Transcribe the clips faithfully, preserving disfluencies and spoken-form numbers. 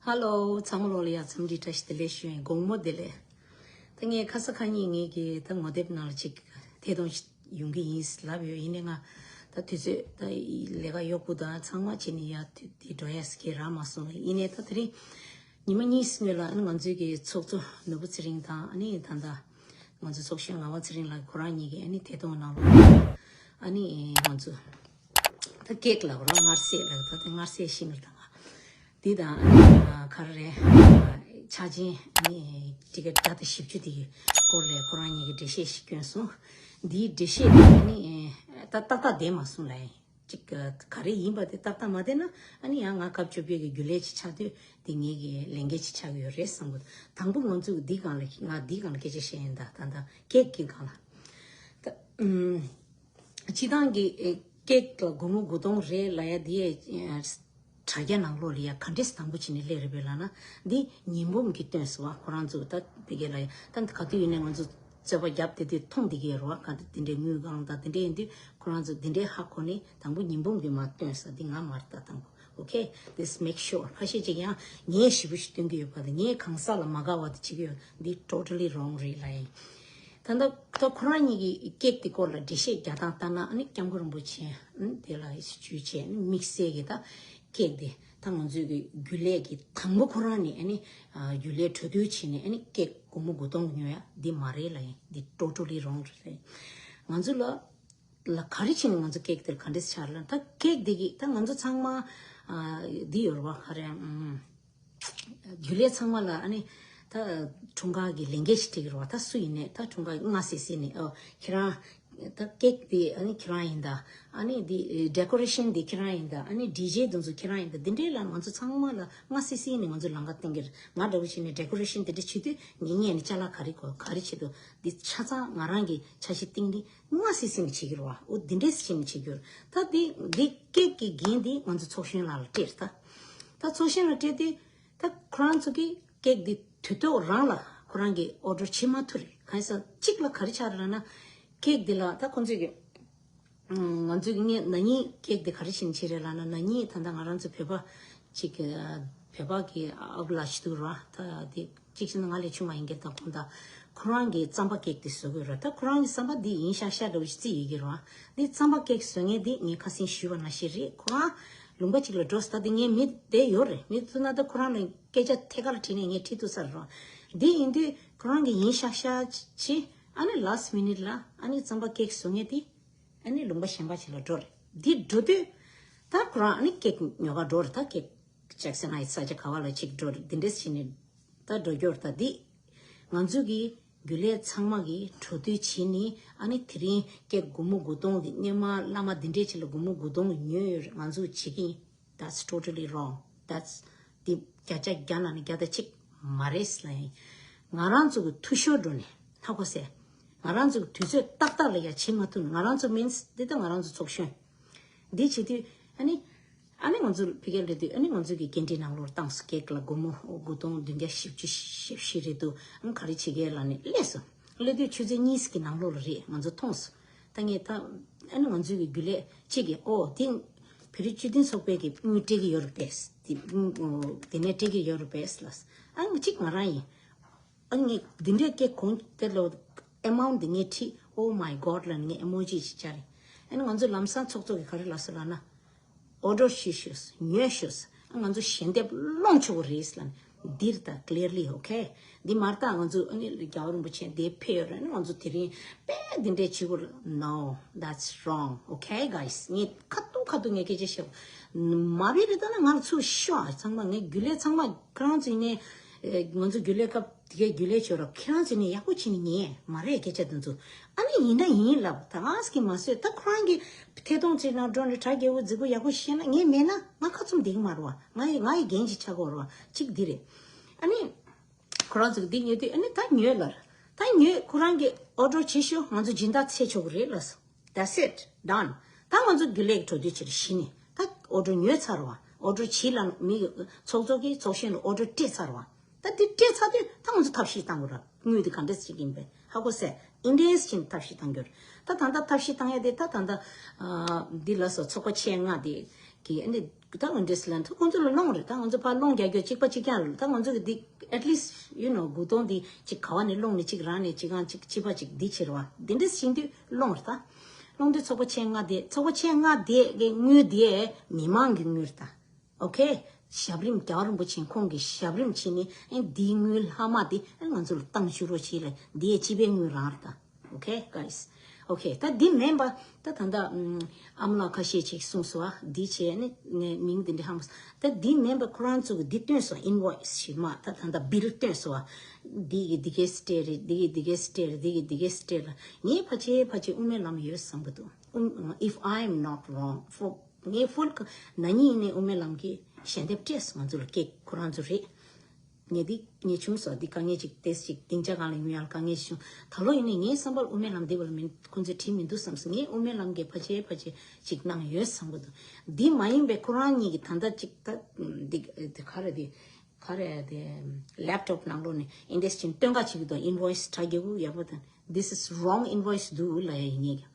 ཧ་ལོ། ཚང་མ་ལོ་ལ་ཡ་འཚམས་འདྲི་བཀྲ་ཤིས་བདེ་ལེགས་ཞུ་ཡིན། དགོང་མོ་བདེ་ལེགས། ད་ངས་ཁ་ས་ཁ་ཉིན་ངེད་ཀྱི་ད་ངོ་དེབ་ནང་ལ་ཅིག་ཐད་གཏོང་ཞིག་ཡོང་གི་ཡིན་ལབ་ཡོད། ཡིན་ནའི་ང་ད་དུས་ཚོད་ད་ལས་ཀ་གཡོག་པོ་དང་ཚང་མ་བྱས་ནས་ཡ་དུས་དེ་འགྲོ་ཡ་སི་ཁེ་རག་མ་སོང་། ཡིན་ནའི་ད་དེ་རིང་ཉི་མ་གཉིས་སྔོན་ལ་ཨ་ནི་ང་ཚོའི་གི་ཚོགས་གཙོ་ནོར་བུ་ཚེ་རིང་དང་ཨ་ནི་ད་ལྟ་ང་ཚོའི་ཚོགས་གཞོན་ངག་དབང་ཚེ་རིང་ལགས་ཁོ་རང་གཉིས་ཀྱིས་ཨ་ནི་ཐད་གཏོང་གནང་རོགས། ཨ་ནི་ང་ཚོ་ད་ཀེག་ལབ་རོགས། མངར་ཟས་ལབ། ད་དེ་མངར་ཟས་ཤིང་ལ་དང་འདི་དང་ཨ་ནི་ག་རེ་རེད། ཆ་ཆེན་ཨ་ནི་ཊི་ཀེཊ་བརྒྱ་དང་བཞི་བཅུ་དེ་གི་སྐོར་ལ་ཁོ་རང་གཉིས་ཀྱིས་འགྲེལ་བཤད་ཞིག་བསྐྱོན་སོང་། འདིའི་འགྲེལ་བཤད་དེ་ཨ་ནི་ད་ཏག་ཏག་བསྡད་མ་སོང་ལ། ཅིག་ག་རེ་ཡིན་པ་དེ་ཏག་ཏག་མ་བསྡད་ན་ཨ་ནི་ཡང་ང་སྐབས་བཅོ་བརྒྱད་ཀྱི་རྒྱུན་ལས་ཅིག་ཆགས་དུས་དེ་ངེད་ཀྱི་ལས་འགན་ཅིག་ཆགས་ཀྱི་ཡོད་རེད་བསམ་གི་འདུག་དང་པོ་ང་ཚོས་འདི་སྒང་ལ་ང་འདི་སྒང་ལ་སྐད་ཆ་བཤད་ཡིན། ད་ད་ད་ཀེག་གི་སྒང་ལ་ད་ཨུམ། སྤྱི་བཏང་གི་ཨེ་ཀེག་ལ་སྒོར་མོ་དགུ་སྟོང་རེད་ལབ་ཡ་དེ་ཨེ་དྲ་རྒྱ་ནང་ལོགས་ལ་ཡ་ག་འདྲས་དང་པོ་བྱས་ནས་སླེབས་རེད་པས་ལབ་ན། འདི་ཉི་འབུམ་གྱིས་བཏོན་སོང་བ། ཁོ་རང་ཚོ་ད་དེ་གས་ལ་ཡ་ད་ག་དུས་ཡིན་ནའི་ང་ཚོ་རྩོད་པ་བརྒྱབ་དེ་དུས་མཐོང་བསྡད་ཀྱི་ཡོད་རེད་བ། ག་དེ་འདྲའི་དངུལ་སྒང་དང་དེ་འདྲས་ཡིན་དུས་ཁོ་རང་ཚོ་དེ་འདྲའི་ཧ་གོ་ནས་དང་པོ་ཉི་འབུམ་གྱིས་མར་བཏོན་སོང་། འདི་ང་མ་རེད། ད་དང་པོ། Okay, this make sure. ཁ་ཤས་ཅིག་ཡང་ངས་ཞེ་པོ་ཞིག་སྟོན་གྱི་ཡོད་པ་དང་ངས་གང་ཟག་ལ་མ་དགའ་བ་དེ་བྱེད་ཀྱི་ཡོད། འདི་totally wrong རེད་ལབ་ཡིན། ད་ལྟ་ད་ཁོ་རང་གཉིས་ཀྱིས་ཀེག་དེ་སྐོར་ལ་འགྲེལ་བཤད་རྒྱག་སྟངས་ལྟར་ན་ཨ་ནི་སྐྱབས་མགོན་རིན་པོ་ཆེ་ཨ་ནི་དེ་ལ་ཞུས་བྱས་ཨ་ནི་དམིགས་བསལ་གྱི་ད་ཀེག་དེ་ད་ང་ཚོའི་གི་རྒྱུན་ལས་ཀྱི་དང་པོ་ཁོ་རང་ནས་ཨ་ནི་རྒྱུན་ལས་གྲོས་བསྡུར་བྱས་ནས་ཨ་ནི་ཀེག་སྒོར་མོ་དགུ་སྟོང་ཉོ་ཡ་འདི་མ་རེད་ལབ་ཡིན། འདི་totally wrong རེད། ང་ཚོ་ལ་ལ་ག་རེ་བྱས་ནས་ང་ཚོ་ཀེག་དེར་ག་འདྲས་ཆགས་ལ། ད་ཀེག་དེ་གི་ད་ང་ཚོ་ཚང་མ་ཨ་འདི་ཡོད་རེད་བ། ག་རེ་ཨམ་རྒྱུན་ལས་ཚང་མ་ལ་ཨ་ནི་ད་འཁྲུངས་སྐར་གྱི་ལས་འགན་ཞིག་སྤྲད་ཀྱི་རེད་བ། ད་སུ་ཡིན་ནས་ད་འཁྲུངས་སྐར་སྔ་སེ་སེ་ནས་ཨོ་ཁྱེད་རང་ད་ཀེག་དེ་ཨ་ནི་ཁྱེད་རང་ཡིན་ད། ཨ་ནི་འདི་decoration དེ་ཁྱེད་རང་ཡིན་ད། ཨ་ནི་ཌི་ཇེ་དེ་ཚོ་ཁྱེད་རང་ཡིན་ད། འདི་འདྲས་ལ་ང་ཚོ་ཚང་མ་ལ་སྔ་སེ་སེ་ནས་ང་ཚོ་ལམ་ཁ་སྟོན་གྱི་རེད། ང་འདྲ་བོ་བྱས་ནས་decoration དེ་འདྲ་བྱེད་དུས་ངེད་གཉིས་ནས་ཅ་ལག་ག་རེ་དགོས་ག་རེ་བྱེད་དུ་འདི་ཆ་ཚང་ང་རང་གི་ཆ་ཤས་སྟེང་ནས་སྔ་སེ་སེ་ནས་བྱེད་ཀྱི་རེད་བ། འོ་འདི་འདྲས་བྱས་ནས་བྱེད་ཀྱི་ཡོད་རེད། ད་འདི་འདི་ཀེག་གི་འགན་འདི་ང་ཚོ་ཚོགས་གཞོན་ལགས་ལ་སྤྲད་རེད། ད་ད་ཚོགས་གཞོན་ལ་སྤྲད་དུས་ད་ཁོ་རང་ཚོ་གི་ཀེག་འདི་དུས་ཐོག་རང་ལ་ཁོ་རང་གི་order བྱེད་མ་ཐུབ་རེད། གང་ཡིན་ཟེར་གཅིག་ལ་ག་རེ་ཆགས་རེད་ལབ་ན་ཀེག་འདི་ལ་ད་ཁོང་ཚོས་གི་ང་ཚོས་ངས་ན་ནིང་ཀེག་དེ་ག་རེ་བྱས་ནས་བྱས་རེད་ལབ་ན། ན་ནིང་ད་ལྟ་ང་རང་ཚོ་བོད་པ་ཅིག་བོད་པ་གི་ཨབ་ལ་ཞིག་འདུག་ར། ད་དེ་གཅིག་བྱས་ན་ང་ལས་ཆུང་བ་ཡིན་གྱི་ད་ཁོང་ད་ཁོ་རང་གི་རྩམ་པ་ཀེག་དེ་བཟོ་གི་ར། ད་ཁོ་རང་གི་རྩམ་པ་འདི་ཡིན་ཤག་ཤག་འདྲ་བོ་ཞིག་རྩི་ཡོད་ཀྱི་ར། འདི་རྩམ་པ་ཀེག་བཟོ་མཁན་འདི་ངས་ཁ་སང་ཞུས་པ་ནང་བཞིན་རེད། ཁོ་རང་ལུང་པ་གཅིག་ལ་འགྲོ་ས། ད་འདི་ངའི་མི་དེ་ཡོད་རེད། མི་ཐུག་ན་ད་ཁོ་རང་ལ་སྐད་ཆ་ཐད་ཀར་དྲིས་ནས་ངས་ཁྲིད་ཐུབ་ས་རེད་ར། འདི་ཡིན་དུས་ཁོ་རང་གི་ཡིན་ཤག་ཤག་བྱས། ཨ་ནི་last minute ལ་ཨ་ནི་རྩམ་པ་ཀེག་བཟོ་མཁན་དེ་ཨ་ནི་ལུང་པ་གཞན་པ་ཞིག་ལ་འགྲོ་རེད། འདི་འགྲོ་དུས་ད་ཁོ་རང་ཨ་ནི་ཀེག་ཉོ་ག་འགྲོ་རེད། ད་ཀེག་ཇེག་སན་ཧའི་ཊི་ས་ཆ་ག་བ་ལ་ཅིག་འགྲོ་རེད། འདི་འདྲས་བྱས་ནས་ད་འགྲོ་རྒྱུ་རེད། ད་འདི་ང་ཚོ་གི་རྒྱུན་ལས་ཚང་མ་གིས་གྲོས་བསྡུར་བྱས་ནས་ཨ་ནི་དེ་རིང་ཀེག་སྒོར་མོ་དགུ་སྟོང་གི་སྔོན་མ་བླ་མ་འདི་འདྲས་ཅིག་ལ་སྒོར་མོ་དགུ་སྟོང་ཉོས་ཡོད་རེད། ང་ཚོ་བྱེད་ཀྱི་ཡིན། That's totally wrong. That's འདི་བརྒྱ་ཆ་བརྒྱ་ནང་ནས་བརྒྱ་དང་གཅིག་མ་རེད་ལབ་ཡིན། ང་རང་ཚོ་གི་འཐུས་ཤོར་འགྲོ་ནས་ཧ་གོ་སོང་། ང་རང་ཚོ་གི་དུས་ཚོད་ཏག་ཏག་ལ་ཡ་བྱེད་མ་ཐུབ། ང་རང་ཚོ་མིན་འདི་ལྟ་ང་རང་ཚོ་ཚོགས་གཞོན་འདི་བྱེད་དུས་ཨ་ནི་ཨ་ནི་ང་ཚོ་ཕ་གིར་སླེབས་དུས་ཨ་ནི་ང་ཚོ་གི་འགན་འཁྲི་ནང་ལོགས་བཏང་སོང་། ཀེག་ལ་སྒོར་མོ་དགུ་སྟོང་བདུན་བརྒྱ་བཞི་བཅུ་ཞེ་བཞི་རེད་འདུག་ཨ་ནི་ག་རེ་བྱེད་ཀྱི་ལབ་ནས་སླེབས་སོང་། སླེབས་དུས་ཆུ་ཚོད་གཉིས་ཀྱི་ནང་ལོགས་ལ་རེད། ང་ཚོ་མཐོང་སོང་། ད་ངས་ད་ཨ་ནི་ང་ཚོའི་གི་རྒྱུན་ལས་གཅིག་གིས་ཨོ་དེ་བོད་རིགས་སྤྱི་མཐུན་ཚོགས་པའི་གི་དངུལ་སྤྲད་ཀྱི་ཡོད་རེད་པས། དེ་དེ་ནས་སྤྲད་ཀྱི་ཡོད་རེད་པས་ལབ་སོང་། ཨ་ནི་གཅིག་ང་རང་ཡིན། ཨ་ནི་ངས་འདི་འདྲའི་སྐད་གོང་དེ་ལོ་amount འདི་ངས་ཁྲིད། Oh my God ལབ་ནས་ངས་emoji ཞིག་བཅར་རེད། ཨ་ནི་ང་ཚོ་ལམ་སང་ཚོགས་གཙོ་གིས་ག་རེ་ལབ་སོང་ལབ་ན། Order བྱེད་ཤོག་ཉོས་ཤོག་ང་ཚོ་ཞལ་འདེབས་སློང་ཆོག་གི་རེད་ལབ་ནས་འདིར་ད་clearly okay འདི་མ་རེད། ད་ང་ཚོ་ཨ་ནི་རྒྱལ་བ་རིན་པོ་ཆེ་འདིར་ཕེབས་ཡོད་རེད། ཨ་ནི་ང་ཚོ་དེ་རིང་དཔེ་འདི་འདྲས་བྱེད་དགོས་རེད། No, that's wrong, okay guys. ངས་ཁ་ཐུག་ཁ་ཐུག་ངས་སྐད་ཆ་བཤད། མ་རེད་རེད། ད་ན་ང་ལ་ཚུར་ཤོག་ཨ་ཚང་མ་ངས་རྒྱུན་ལས་ཚང་མ་ཁྱེད་རང་ཚོ་ཡིན་ནའི་ང་ཚོ་རྒྱུན་ལས་སྐབས་དེ་གའི་རྒྱུན་ལས་བྱོས་རོགས། ཁྱེད་རང་ཚོ་ནས་ཡག་པོ་བྱས་ནས་ཉན་མ་རེད་སྐད་ཆ་དེ་ཚོ། ཨ་ནི་ཡིན་ན་ཡིན་ལབ། ད་ང་ཟིག་གིས་མ་བཟོས། ད་ཁོ་རང་གིས་ཐད་གཏོང་བྱེད་ན་འགྲོ་ནས་གྲ་རྒྱས་པོ་རྫིག་པོ་ཡག་པོ་བཤད་ན་ངས་མེད་ན་ང་ཁ་ཚུམ་བསྡད་ཀྱི་མ་རེད་བ། ང་ཡི་ང་ཡི་འགན་ཞིག་ཆགས་ཀྱི་ཡོད་རེད་བ། གཅིག་འདི་རེད། ཨ་ནི་ཁོ་རང་ཚོ་གིས་འདི་ཉོས་དུས་ཨ་ནི་ད་ཉོས་ལབ། ད་ཉོས་ཁོ་རང་གིས་order བྱེད་ཤོག་ང་ཚོ་སྦྱིན་བདག་བྱེད་ཆོག་གི་རེད་ལབ་སོང་། That's it, done. ད་ང་ཚོ་རྒྱུན་ལས་ཀྱི་གྲོས་བསྡུར་བྱེད་རེ་གཞི་ནས་ད་order ཉོས་ཚར་བ། Order བྱེད་ལ་མི་གི་ཚོགས་གཙོ་གིས་ཚོགས་གཞོན་ལ་order སྤྲད་ཚར་བ། ད་འདི་སྤྲད་ཚར་དུས་ད་ང་ཚོ་ཐབས་ཤེས་བཏང་དགོས་ར། དངུལ་འདི་ག་འདྲས་ཅིག་ཡིན་པས་ཧ་གོ་སོང་། འདི་འདྲས་ཅིག་ཐབས་ཤེས་བཏང་རྒྱུ་རེད། ད་ད་ལྟ་ཐབས་ཤེས་བཏང་ཡ་དེ་ད་ད་ལྟ་ཨ་འདི་ལ་སོགས་ཚོགས་པ་ཆེ་ལྔ་དེ་ གི་ཨ་ནི་ད་ང་འདྲས་ལ་ད་ང་ཚོ་ལ་སློང་རེད། ད་ང་ཚོ་ཕར་སློང་རྒྱག་རྒྱུ་གཅིག་པ་གཅིག་རྐྱང་རེད། ད་ང་ཚོ་གི་འདི་at least you know དགུ་སྟོང་འདི་གཅིག་ག་བ་ནས་སློང་ནས་གཅིག་རང་ནས་གཅིག་གང་གཅིག་གཅིག་པ་གཅིག་འདི་བྱེད་རེད་བ། འདི་འདྲས་ཤིན་ཏུ་སློང་རེད། ད་སློང་དུས་ཚོགས་པ་ཆེན་ལྔ་དེ་ཚོགས་པ་ཆེན་ལྔ་དེ་གི་དངུལ་དེ་མི་མང་གི་དངུལ་རེད། ད་ཨོ་ཁེ། ཞབས་རིམ་རྒྱལ་བ་རིན་པོ་ཆེ་ཁོང་གི་ཞབས་རིམ་བྱས་ནས་ཨེ་འདིའི་དངུལ་ལྷག་མ་དེ་ཨེ་ང་ཚོ་ལ་བཏང་བཅུག་རོགས་བྱེད་ལ་འདི་ཡའི་སྤྱི་པའི་དངུལ་རང་རེད། ད་Okay, guys. Okay, ད་འདི་མིན་པ་ད་ད་ད་ཨམ་ཨམ་ལགས་ཁ་ཤས་ཅིག་གསུངས་སོང་བ། འདི་བྱས་ནས་ངས་མིང་འདི་འདྲ་ཧམ། ད་འདི་མིན་པ་ཁོ་རང་ཚོ་གི་འདི་སྟོན་སོང་། Invoice་ཞིག་མ་ད་ད་ད་bill་སྟོན་སོང་བ། འདི་གི་འདི་གའི་སྤྲད་རེད། འདི་གི་འདི་གའི་སྤྲད་རེད། འདི་གི་འདི་གའི་སྤྲད་རེད། ངས་ཕལ་ཆེར་ཕལ་ཆེར་དབུ་མའི་ལམ་ཡོད་བསམ་གི་འདུག་ཨུམ། If I am not wrong, for ངས་ཕུལ་གི་ན་ནིང་ནས་དབུ་མའི་ལམ་གྱི་ཞལ་འདེབས་སྤྲད་སོང་། ང་ཚོ་ལ་ཀེག་ཁོ་རང་ཚོ་རེད། ངས་འདི་ངས་བྱུང་སོང་། འདི་དཀའ་ངལ་ཅིག་ཏེས་ཅིག་སྡིངས་ཆ་སྒང་ལ་ཡོང་ཡག་དཀའ་ངལ་བྱུང་། ད་ལོ་ཡིན་ནའི་ངའི་བསམ་པར་དབུ་མའི་ལམ་འདི་བ་ལ་མིན་ཁོང་ཚོས་བྲིས་མི་འདུག་བསམ་སོང་། ངས་དབུ་མའི་ལམ་གྱི་ཕལ་ཆེར་ཕལ་ཆེར་ཅིག་གནང་ཡོད་བསམ་གི་འདུག་འདི་མ་ཡིན་པའི་ཁོ་རང་གཉིས་ཀྱི་ད་ལྟ་ཅིག་ད་འདི་འདི་ག་རེ་འདི་ག་རེ་འདི་laptop་ནང་ལོགས་ནས་ཨིན་ཌེས་ཅིན་སྟོན་ཀ་བྱེད་ཀྱི་འདུག Invoice་དྲ་རྒྱ་གུ་ཡག་པོ་དང་། This is wrong invoice་འདུག་ལབ་ཡ་ཡིན་ངེས།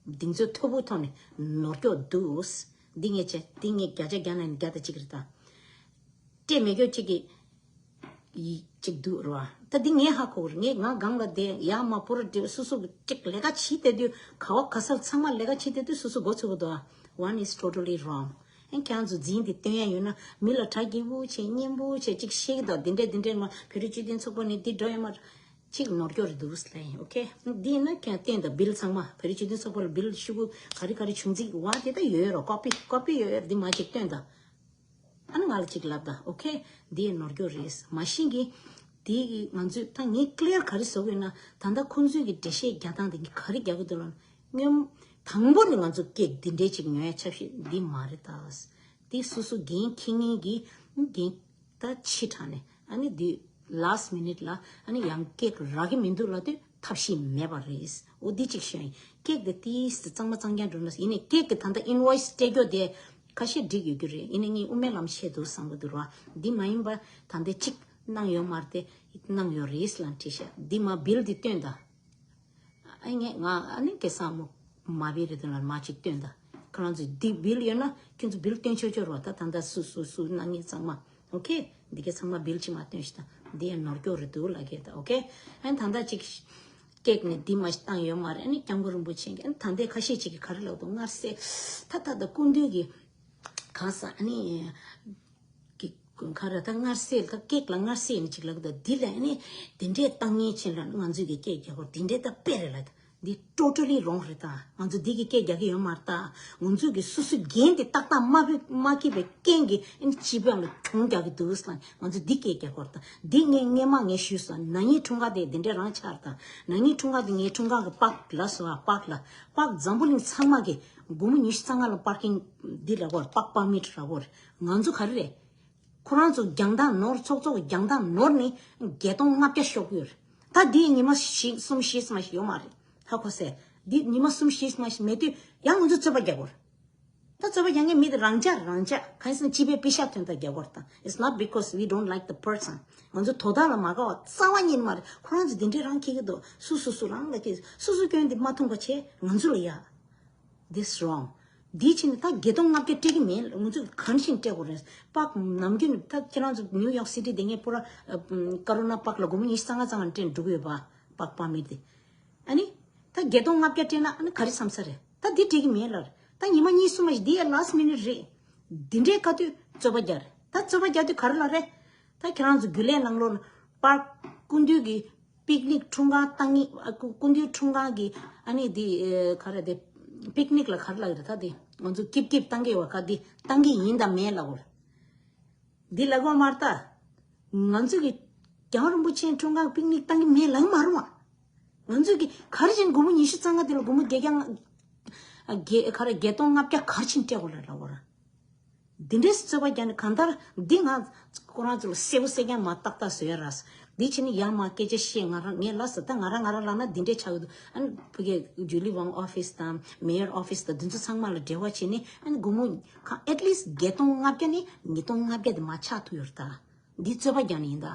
གདེང་ཚོད་མཐོ་པོའི་ཐོག་ནས་ནོར་སྐྱོག་འདུག་འདི་ངས་བྱས། འདི་ངས་བརྒྱ་ཆ་བརྒྱ་ནང་ནས་བརྒྱ་དང་གཅིག་རེད་ད། སྤྲད་མེད་སྐྱོ་གཅིག་གི་ཡིག་གཅིག་འདུག་རེད་བ། ད་འདི་ངས་ཧ་གོ་རེད། ངས་ང་སྒང་ལ་བསྡད་ཡག་མ་པོ་ར་འདྲེ་སོ་སོ་གཅིག་ལས་ཀ་བྱེད་བསྡད་དུས་ག་བ་ག་ས་ཚང་མ་ལས་ཀ་བྱེད་བསྡད་དུས་སོ་སོ་མགོ་ཚོས་གི་འདུག One is totally wrong. ཨེ་ཁྱེད་རང་ཚོ་འཛིན་དེ་སྟོན་ཡ་ཡོད་ན་མི་ལ་གྲ་རྒྱས་པོ་བྱས་སྙན་པོ་བྱས་གཅིག་བཤད་གི་འདུག་འདི་འདྲས་འདི་འདྲས་མ་བོད་རིགས་སྤྱི་མཐུན་ཚོགས་པ་ནས་འདི་འགྲོ་ཡ་མ་གཅིག་ནོར་སྐྱོ་རེད་འདུག་ལབ་ཡིན། ཨོ་ཁེ། འདི་ན་ཁྱེད་སྟོན་དང་། བིལ་ཚང་མ་བོད་རིགས་སྤྱི་མཐུན་ཚོགས་པ་ལ་བིལ་ཤུ་གུ་ག་རེ་ག་རེ་བྱུང་རྩིས་བ་དེ་ད་ཡོད་རོ། ཀོ་པི་ཀོ་པི་ཡོད་ཡོད། འདི་མ་གཅིག་སྟོན་དང་། ཨ་ནི་ང་ལ་གཅིག་ལབ་དང་། ཨོ་ཁེ། འདི་ནོར་སྐྱོ་རེད། མ་གཞི་གི་འདི་གི་ང་ཚོས་ད་ངས་ཀླེར་ག་རེ་བཟོ་དགོས་ན། ད་ལྟ་ཁོང་ཚོས་ཀྱི་འགྲེལ་བཤད་རྒྱག་སྟངས་དེ་ག་རེ་རྒྱག་གི་འདུག་ལབ་ན། སྔོན་དང་པོ་ནས་ང་ཚོ་ཀེག་འདི་འདྲའི་ཅིག་ཉོ་ཡ་ཆབ་སྲིད་འདི་མ་རེད་ད། འདི་སོ་སོ་འགན་འཁྱེར་མཁན་གྱི་འགན་ད་ཕྱི་དྲགས་ནས་ཨ་ནི་འདི་last minute་ལ་ཨ་ནི་ཡང་ཀེག་རག་གི་མི་འདུག་ལབ་དུས་ཐབས་ཤེས་མེད་པ་རེད། འོ་འདི་གཅིག་ཤོད་ཡིན། ཀེག་དེ་ཏིས་དེ་གཙང་མ་གཙང་རྐྱང་འགྲོ་ན་ཡིན་ནའི་ཀེག་གི་ད་ལྟ་invoice་སྤྲད་རྒྱུ་དེ་ཁ་ཤས་འགྲིག་ཡོད་རྒྱུ་རེད། ཡིན་ནའི་ངས་དབུ་མའི་ལམ་བཤད་འདུག་བསམ་གི་འདུག་ར། འདི་མ་ཡིན་པ་ད་འདི་གཅིག་གནང་ཡོད་མ་རེད་དེ་གནང་ཡོད་རེད་ལབ་བྲིས་ཤག་འདི་མ་བིལ་འདི་སྟོན་དང་། ཨ་ངས་ང་ཨ་ནི་སྐལ་བཟང་མོ་མ་བི་རེད་དེ་ལ་མ་ཅིག་སྟོན་ད། ཁྱོད་རང་ཚོས་འདི་བིལ་ཡོད་ན་ཁྱོད་ཚོ་བིལ་སྟོན་ཆོག་ཆོག་རོགས། ད་ད་ལྟ་སུ་སུ་སུ་གནང་མཁན་ཚང་མ་ཨོ་ཁེ། འདི་གའི་ཚང་མ་བིལ་ཅིག་མ་སྟོན་ཤི་ད། འདི་ཡང་ནོར་སྐྱོ་རེད་འདུག་ལབ་ཀྱི་ད། ཨོ་ཁེ། ཨ་ནི་ད་ལྟ་ཅིག་ཀེག་ནས་འདི་མ་ཞིག་བཏང་ཡོད་མ་རེད། ཨ་ནི་སྐྱབས་མགོན་རིན་པོ་ཆེ་གིས་ཨ་ནི་ད་ལྟའི་ཁ་ཤས་ཅིག་གིས་ག་རེ་ལབ་འདུག་སྔར་སྲས་ད་ད་ད་སྐུ་མདུན་གྱི་གང་ཟག་ཨ་ནི། གི་ག་རེ་ད་སྔར་སྲས་ད་ཀེག་ལ་སྔར་སྲས་ནི་ཅིག་ལབ་ད། འདི་ལ་ནི་དེ་འདྲའི་ལྟ་ངན་ཕྱིན་ལ་ང་ཚོས་ཀྱི་སྐད་རྒྱག་གོ་དེ་འདྲའི་ད་དཔེ་རེད་ལ། འདི་totally wrong་རེད་ད། ང་ཚོ་འདི་གི་སྐད་རྒྱག་གི་ཡོད་མ་རེད་ད། ང་ཚོས་ཀྱི་སོ་སོའི་འགན་དེ་ཏག་ཏག་མ་བི་མ་འཁྱེར་བའི་རྐྱེན་གྱིས་ཨ་ནི་སྤྱི་པའང་ལ་གྱོང་རྒྱག་གི་འདུག་ཟེར་ལ་ང་ཚོ་འདི་སྐད་རྒྱག་གོ་རེད་ད། འདི་ངས་སྔས་མ་ངས་ཞུས་སོང་། ན་ནིང་འཁྲུངས་སྐར་དེ་འདི་འདྲའི་རང་ཆགས་རེད་ད། ན་ནིང་འཁྲུངས་སྐར་དེ་ངའི་འཁྲུངས་སྐར་གི་པགས་ལ་སོ་ཨ་པགས་ལ་པགས་འཛམ་བུ་གླིང་ཚང་མ་གི་སྒོར་མོ་ཉི་ཤུ་རྩ་ལྔ་ལ་པར་ཀིང་འདི་ལ་གོ་རེད། པགས་པར་མིཊ་ར་གོ་རེད། ང་ཚོ་ག་རེ་རེད། ཁོ་རང་ཚོ་རྒྱང་ཐག་ནོར། ཚོགས་གཙོ་གི་རྒྱང་ཐག་ནོར་ནས་བརྒྱད་སྟོང་ལྔ་བརྒྱ་ཤོག་གི་ཡོད་རེད། ད་འདི་ཉི་མ་བཞི་གསུམ་བཞི་ཙམ་ཞིག་ཡོད་མ་རེད། ཧ་གོ་སོང་། འདི་ཉི་མ་གསུམ་བཞི་ཙམ་ཞིག་མེད་དུས་ཡང་ང་ཚོ་རྩོད་པ་རྒྱག་དགོས་རེད། ད་རྩོད་པ་རྒྱག་མཁན་མི་དེ་རང་ཅག་རང་ཅག་གང་ཡིན་ཟེར་ན་སྤྱི་པའི་པེ་ཤག་དོན་དག་རྒྱག་དགོས་རེད། ད་It's not because we don't like the person. ང་ཚོ་དོ་བདག་ལ་མ་དགའ་བ་རྩ་བ་ཉིད་མ་རེད། ཁོ་རང་ཚོ་འདི་འདྲས་རང་འཁྱེར་གི་འདུག་སུ་སུ་སུ་རང་ལ་འཁྱེར། སུ་སུ་སྐྱོན་འདི་མ་མཐོང་པ་བྱས་ང་ཚོ་ལ་ཡ། This wrong. འདི་ཕྱིན་ད་བརྒྱད་སྟོང་ལྔ་བརྒྱ་སྤྲད་ཀྱི་མེད། ང་ཚོས་གང་ཤེས་སྤྲད་དགོས་རེད། པགས་ནམ་རྒྱུན་ད་ཁྱེད་རང་ཚོ་ནིའུ་ཡོག་སི་ཊི་དེ་ངས་པུ་ར་ཀ་རོ་ན་པགས་ལ་སྒོར་མོ་ཉི་ཤུ་རྩ་ལྔ་ཙམ་སྤྲད་འགྲོ་གི་ཡོད་པ། པགས་པར་མིཊ་དེ། ཨ་ནི་ད་བརྒྱད་སྟོང་ལྔ་བརྒྱ་སྤྲད་ན་ཨ་ནི་ག་རེ་བསམ་ས་རེད། ད་འདི་སྤྲད་ཀྱི་མེད་ལབ་རེད། ད་ཉི་མ་གཉིས་གསུམ་མ་ཞིག་འདི་ཡ་last minute་རེད། འདི་འདྲའི་དཀའ་དུས་རྩོད་པ་རྒྱག་རེད། ད་རྩོད་པ་རྒྱག་དུས་ག་རེ་ལབ་རེད། ད་ཁྱེད་རང་ཚོ་རྒྱུན་ལས་ནང་ལོགས་ན་པར་སྐུ་མདུན་གྱི་པིག་ནིག་འཁྲུངས་སྐར་བཏང་ངེས། ཨ་སྐུ་སྐུ་མདུན་འཁྲུངས་སྐར་གྱི་ཨ་ནི་འདི་ཨེ་ག་རེ་དེ་པིག་ནིག་ལ་ག་རེ་ལབ་ཀྱི་རེད། ད་དེ་ང་ཚོ་སྐྱིད་སྐྱིད་བཏང་གི་ཡོད་པ་ག་འདི་བཏང་གི་ཡིན་དང་མིན་ལབ་དགོས་རེད། འདི་ལབ་དགོས་མ་རེད་ད། ང་ཚོ་གི་རྒྱལ་བ་རིན་པོ་ཆེའི་འཁྲུངས་སྐར་པིག་ནིག་བཏང་གི་མེད་ལབ་ཀྱི་མ་རེད་བ། ང་ཚོ་གི་ག་རེ་བྱས་ནས་སྒོར་མོ་ཉི་ཤུ་རྩ་ལྔ་དེ་ལ་སྒོར་མོ་བརྒྱད་བརྒྱ་ལྔ་ཨ་བརྒྱད་ག་རེ་བརྒྱད་སྟོང་ལྔ་བརྒྱ་ག་རེ་བྱས་ནས་སྤྲད་དགོས་ལབ་ལབ་དགོས་རེད། འདི་འདྲའི་རྩོད་པ་རྒྱག་ནས་གང་ལྟར་འདི་ང་ཁོ་རང་ཚོ་ལ་གསལ་པོ་གསལ་རྐྱང་མ་ཏག་ཏག་བཟོ་ཡ་རེད། འདི་བྱས་ནས་ཡར་མར་སྐད་ཆ་བཤད། ང་རང་ངས་ལབ་སོང་། ད་ང་རང་ང་རང་ལབ་ན་འདི་འདྲའི་ཆགས་ཀྱི་འདུག་ཨ་ནི་ཕ་གིའི་ཇུ་ལི་ཝང་ཨོ་ཕིས་དང་མེ་ཡར་ཨོ་ཕིས་དང་འདི་ཚོ་ཚང་མ་ལ་འབྲེལ་བ་བྱས་ནས་ཨ་ནི་སྒོར་མོ་གང་at least་བརྒྱད་སྟོང་ལྔ་བརྒྱ་ནས་ཉིས་སྟོང་ལྔ་བརྒྱ་དེ་མར་ཆག་ཐུབ་ཡོད་རེད་ད། འདི་རྩོད་པ་རྒྱག་ནི་ཡིན་ད།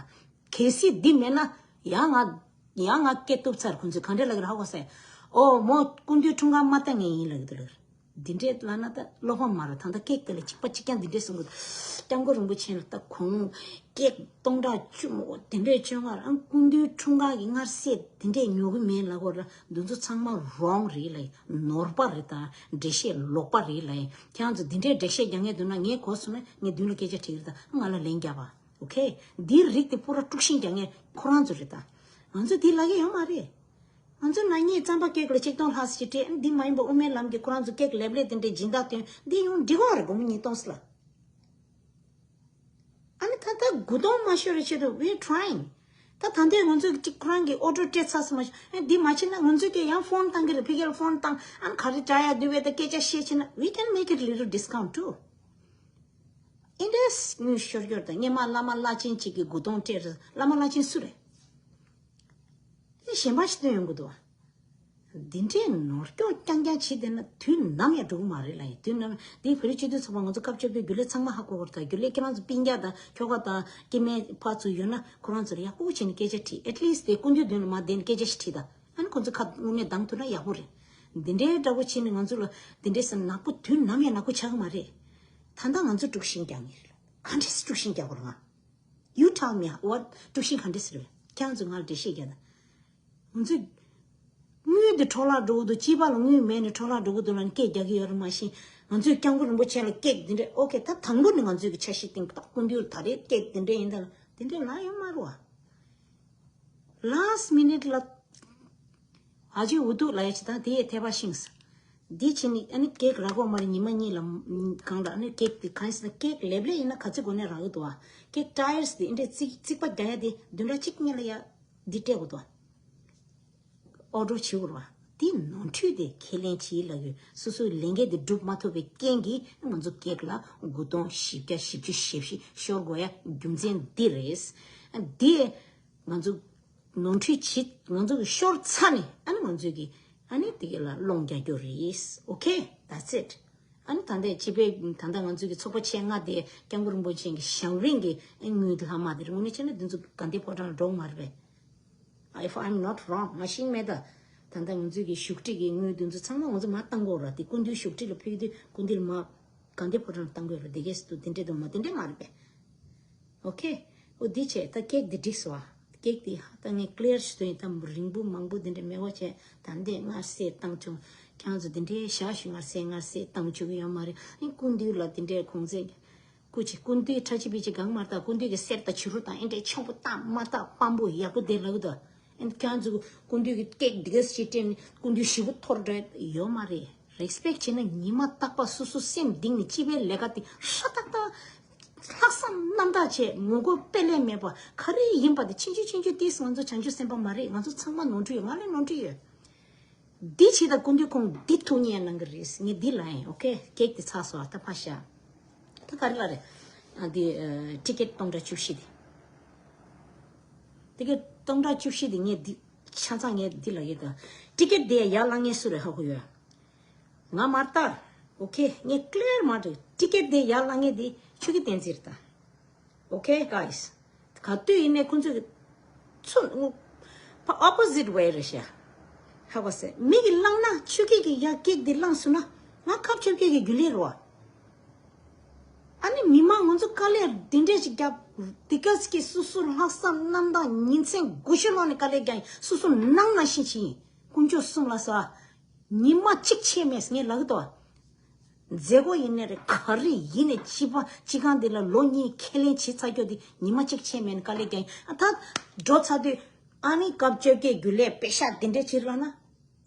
གལ་སྲིད་འདི་མེད་ན་ཡང་ང་ཡང་ང་སྐད་གཏུབ་ཚར། ཁོང་ཚོས་ག་འདྲས་ལབ་ཀྱི་རེད་ཧ་གོ་སོང་། ཨོ་མོ་སྐུ་མདུན་འཁྲུངས་སྐར་མ་བཏང་མཁན་ཡིན་ལབ་ཀྱི་འདུག་ལབ། འདི་འདྲས་ལབ་ན་ད་བློ་ཕམ་མ་རེད། ད་ལྟ་ཀེག་དེ་ལ་གཅིག་པ་གཅིག་རྐྱང་འདི་འདྲས་གསུང་གི་འདུག་སྐྱབས་མགོན་རིན་པོ་ཆེ་ལ་ད་གོང་ཀེག་སྟོང་ཕྲག་བཅུ་མོ་དེ་འདྲས་བཅོ་ལྔ་རང་སྐུ་མདུན་འཁྲུངས་སྐར་གྱི་སྔ་སེ་དེ་འདྲས་ཉོ་གི་མེད་ལབ་དགོས་ར། འདི་ཚོ་ཚང་མ་རོང་རེད་ལ། ནོར་པ་རེད། ད་འགྲེལ་བཤད་ལོག་པ་རེད་ལ། ཁྱེད་རང་ཚོ་འདི་འདྲས་འགྲེལ་བཤད་རྒྱག་མཁན་འདུག་ན་ངས་གོ་སོང་ན་ངས་མདུན་ལ་སྐད་ཆ་དྲིས་ཀྱི་རེད། ད་ང་ལ་ལན་རྒྱབ་པ། ཨོ་ཁེ། འདིའི་རིགས་དེ་པུ་ར་དཀྲུག་ཤིང་རྒྱག་མཁན་ཁོ་རང་ཚོ་རེད། ད་ང་ཚོ་འདི་ལབ་ཀྱི་ཡོད་མ་རེད། ང་ཚོ་ན་ནིང་རྩམ་པ་ཀེག་ལ་ཆིག་སྟོང་ལྷག་ཙམ་ཞིག་སྤྲད། འདི་མ་ཡིན་པ་དབུ་མའི་ལམ་གྱི་ཁོ་རང་ཚོ་ཀེག་ལེབ་ལེབ་དེ་འདྲའི་སྦྱིན་བདག་སྟོན་འདི་ཡོང་འགྲིག་གི་རེད། སྒོར་མོ་ཉིས་སྟོང་ཙམ་ལ། ཨ་ནི་ད་ལྟ་དགུ་སྟོང་མ་ཤོར་བའི་ཆེད་དུ་we are trying། ད་ད་ལྟའི་ང་ཚོ་གཅིག་ཁོ་རང་གི་ཨོ་ཌར་སྤྲད་ཚར་སོང་མ་ཤོར། ཨ་འདི་མ་བྱེད་ན་ང་ཚོས་ཀྱི་ཡང་ཕོན་བཏང་གི་རེད། ཕ་གི་ལ་ཕོན་བཏང་། ཨ་ནི་ག་རེ་འདྲ་ཡ་འདུག་བས་ད་སྐད་ཆ་བཤད་བྱེད་ན་we can make it little discount too། ཨིན་དྲེ་སི་ཊི་དངུལ་ཤོར་ཤོར་དང་། སྔོན་མ་བླ་མ་བླ་ཆེན་གཅིག་གིས་དགུ་སྟོང་སྤྲད་རེད། བླ་མ་བླ་ཆེན་སུ་རེད། དེ་གཞན་པ་ཞིག་སྟོན་ཡོང་གི་འདུག་འདི་འདྲའི་ནོར་སྐྱོག་རྐྱང་རྐྱང་བྱེད་བསྡད་ན་དུས་ནམ་ཡང་འགྲོ་གི་མ་རེད་ལ། ཡིན་དུས་ནམ་དེ་བོད་རིགས་སྤྱི་མཐུན་ཚོགས་པ་ང་ཚོ་སྐབས་བཅོ་བརྒྱད་རྒྱུན་ལས་ཚང་མ་ཧ་གོ་བར་དང་། རྒྱུན་ལས་ཁྱེད་རང་ཚོ་སྤུན་ཀྱག་དང་ཁྱོ་ག་དང་སྐྱེ་དམན་ཕར་ཚུར་ཡོད་ན་ཁོ་རང་ཚོར་ཡག་པོ་བྱས་ནས་སྐད་ཆ་དྲིས། at least དེ་སྐུ་མདུན་མདུན་ལ་མར་བསྡད་ནས་སྐད་ཆ་ཞིག་དྲིས་དང་། ཨ་ནི་ཁོ་ཚོ་ཁ་དངོས་གནས་གདངས་ཐུབ་ན་ཡག་པོ་རེད། འདི་འདྲའི་འདྲ་པོ་བྱས་ནས་ང་ཚོ་ལ་འདི་འདྲའི་ས་ནག་པོ་དུས་ནམ་ཡང་ནག་པོ་ཆགས་ཀྱི་མ་རེད། ད་ལྟ་ང་ཚོ་དཀྲུག་ཤིང་རྒྱག་མཁན་རེད། ག་འདྲས་སེ་དཀྲུག་ཤིང་རྒྱག་དགོས་རེད། ང་You tell me what དཀྲུག་ཤིང་ག་འདྲས་སེ་རེད། ཁྱེད་རང་ཚོས་ང་ལ་འགྲེལ་བཤད་རྒྱག་དང་། ང་ཚོས་དངུལ་འདི་འཕྲོ་བརླག་འགྲོ་གི་འདུག་སྤྱི་པ་ལ་དངུལ་མེད་ནས་འཕྲོ་བརླག་འགྲོ་གི་འདུག་ལབ་ནས་སྐད་རྒྱག་གི་ཡོད་རེད། མ་གཞི་ང་ཚོས་སྐྱབས་མགོན་རིན་པོ་ཆེ་ལ་ཀེག་འདི་འདྲས། ཨོ་ཁེ། ད་དང་པོ་ནས་ང་ཚོས་ཀྱི་འཆར་གཞི་བཏིང་ད་སྐུ་མདུན་ལ་ད་རེས་ཀེག་འདི་འདྲས་ཡིན་ད་ལ་འདི་འདྲས་ལབ་ཡོད་མ་རེད་བ། last minute ལ་ཨ་ཅེ་འུ་ཐུག་ལ་ཡ་ཅི་ད་དེ་ཡས་ཐེ་བ་ཤིང་ས། འདི་ཕྱི་ནི་ཨ་ནི་ཀེག་རག་གོ་མ་རེད། ཉི་མ་གཉིས་ལ་གང་ལ་ཨ་ནི་ཀེག་དེ་གང་ཡིན་ཟེར་ན་ཀེག་ལེབ་ལེབ་ཡིན་ན་ག་ཚོད་གོ་ནས་རག་གི་འདུག་བ། ཀེག་ཊ་ཡར་སི་དེ་ཨིན་དྲེ་རྩིག་རྩིག་པ་རྒྱག་ཡ་དེ་བདུན་ཕྲག་གཅིག་གཉིས་ལ་ཡ་འདི་སྤྲད་དགོས་འདུག་བ། ཨོ་ཌར་བྱེད་དགོས་རེད་བ། དེ་ནོར་འཁྲུལ་དེ་ཁས་ལེན་བྱེད་ལབ་ཡོད། སོ་སོའི་ལས་འགན་དེ་སྒྲུབ་མ་ཐུབ་པའི་རྐྱེན་གྱིས་ང་ཚོ་ཀེག་ལ་དགུ་སྟོང་བཞི་བརྒྱ་བཞི་བཅུ་ཞེ་བཞི་ཤོར་དགོས་ཡ་རྒྱུ་མཚན་འདི་རེད། དེ་ང་ཚོ་ནོར་འཁྲུལ་བྱེད་ང་ཚོ་གི་ཤོར་ཚར་ནས་ཨ་ནི་ང་ཚོ་གི་ཨ་ནི་དེ་ག་ལ་སློང་རྒྱག་རྒྱུ་རེད། ཨོ་ཁེ། That's it། ཨ་ནི་ད་ལྟའི་སྤྱི་པའི་ད་ལྟ་ང་ཚོ་གི་ཚོགས་པ་ཆེ་ལྔ་དེ་སྐྱབས་མགོན་རིན་པོ་ཆེ་གི་ཞབས་རིམ་གི་དངུལ་ལྷག་མ་དེ་རེད། དངོས་གནས་བྱས་ན་འདི་ཚོ་དགའ་ལྡན་ཕོ་བྲང་ལ་འགྲོ་གི་མ་རེད་པས། If I'm not wrong མ་ཤེས་མེད་ད། ད་ལྟ་ང་ཚོ་གི་བཞུགས་ཁྲི་གི་དངུལ་འདི་ཚོ་ཚང་མ་ང་ཚོ་མར་བཏང་དགོས་རེད། དེ་སྐུ་མདུན་བཞུགས་ཁྲི་ལ་ཕུལ་དུས་སྐུ་མདུན་ལ་མར་དགའ་ལྡན་ཕོ་བྲང་ལ་བཏང་དགོས་རེད། དེ་གས་སུ་དེ་འདྲས་དུ་མ་དེ་འདྲས་མ་རེད་པས། ཨོ་ཁེ། ཨོ་འདི་བྱས་ད་ཀེག་འདི་འགྲིག་སོང་ཨ། ཀེག་འདི་ཧ་ད་ངས་ཀླེར་ཞུ་དོན་ད་རིང་པོ་མང་པོ་འདི་འདྲས་མེད་པ་བྱས། ད་འདི་སྔར་སེ་བཏང་བྱུང་། ཁྱེད་རང་ཚོ་འདི་འདྲས་བཞག་ཞུ། སྔར་སེ་སྔར་སེ་བཏང་བཅུག་གི་ཡོད་མ་རེད། ཨིན་སྐུ་མདུན་ལ་འདི་འདྲས་གོང་ཚད་སྐུ་མཁྱེན། སྐུ་མདུན་ཁྲ་ཆི་པི་ཆི་གང་མ་ལྟ། སྐུ་མདུན་གྱི་གསེར་དང་བྱུ་རུ་དང་ཨེ་འདྲས་ཆེན་པོ་བཏང་མ་བཏང་སྤམ་པོ་ཡག་པོ་དེ་ལབ་གི་འདུག་ཨེ་ཁྱེད་རང་ཚོ་སྐུ་མདུན་གྱི་ཀེག་འདི་གས་ཅིག་སྤྲད་ནས་སྐུ་མདུན་ཞེ་པོ་འཐོར་འགྲོ་ཡོད་མ་རེད། རེ་སི་པེག་བྱས་ན་ཉི་མ་རྟག་པར་སོ་སོ་སེམས་གཏིང་ནས་སྤྱི་པའི་ལས་ཀ་དེ་ཧྲ་ཏག་ཏག་ལྷག་བསམ་རྣམ་དག་བྱས། ངོ་རྒོལ་དཔེ་ལས་མེད་པ་ག་རེ་ཡིན་པ་དེ་ཕྱིན་ཆད་ཕྱིན་ཆད་ཏིས་ང་ཚོ་བྱང་ཆུབ་སེམས་དཔའ་མ་རེད། ང་ཚོ་ཚང་མ་ནོར་འཁྲུལ་ཡོད། ང་ལ་ནོར་འཁྲུལ་ཡོད། འདི་བྱེད་ད་སྐུ་མདུན་ཁོང་འདི་ཐུགས་མཉེས་གནང་གི་རེད། ངས་འདི་ལབ་ཡིན། ཨོ་ཁེ། ཀེག་དེ་ཚར་སོང་། ད་ཕར་བཞག་ད་ག་རེ་ལབ་རེད། ཨ་འདི་ཨ་ཊི་ཀེ་ཊི་སྟོང་ཕྲག་བཅུ་བཞི་དེ། ཊི་ཀེ་ཊི་སྟོང་ཕྲག་བཅུ་བཞི་དེ་ངས་འདི་ཆ་ཚང་ངས་འདི་ལབ་ཡོད་ད། ཊི་ཀེ་ཊི་དེ་ཡར་བླངས་མཁན་སུ་རེད་ཧ་གོ་ཡོད། ང་མ་རེད་ད། ཨོ་ཁེ། ངས་ཀླེར་མ་རེད། ཊི་ཀེ་ཊི་དེ་ཡར་བླངས་མཁན་དེ་ཆོས་སྐྱིད་བསྟན་འཛིན་རེད་ད། Okay guys། ག་དུས་ཡིན་ནའི་ཁོང་ཚོས་ཚུར་ཕ་opposite way རེད་ཤག་ཧ་གོ་སོང་། མི་གིས་བླངས་ན་ཆོས་སྐྱིད་ཀྱིས་ཡར་ཀེག་འདི་བླངས་སོང་ན་ང་སྐབས་ཆོས་སྐྱིད་ཀྱི་རྒྱུན་ལས་རེད་བ། ཨ་ནི་མི་མང་ང་ཚོ་དཀའ་ལས་འདི་འདྲས་ཅིག་བརྒྱབ། འདི་ག་ཅིག་གིས་སོ་སོ་ལྷག་བསམ་རྣམ་དག་ཉིན་མཚན་དགུ་ཤུ་ལོག་ནས་དཀའ་ལས་བརྒྱབ་ཡིན། སོ་སོ་ནང་ནང་བཞིན་བྱས་ཡིན། དཀོན་མཆོག་གསུམ་ལ་ཟེར་བ། ཉི་མ་གཅིག་ཆད་མེད་ངས་ལབ་གི་འདུག་བ། མཛད་སྒོ་ཡིན་ནའི་རེད། ག་རེ་ཡིན་ནའི་སྤྱི་པ་སྤྱི་ཁང་འདི་ལ་ལོ་གཉིས་ཁས་ལེན་བྱེད་ཚར་རྒྱུ་འདི་ཉི་མ་གཅིག་ཆད་མེད་ནས་དཀའ་ལས་བརྒྱབ་ཡིན། ཨ་ད་འགྲོ་ཚར་དུས་ཨ་ནི་སྐབས་བཅོ་བརྒྱད་རྒྱུན་ལས་པེ་ཤག་འདི་འདྲས་བྱེད་ལབ་ན།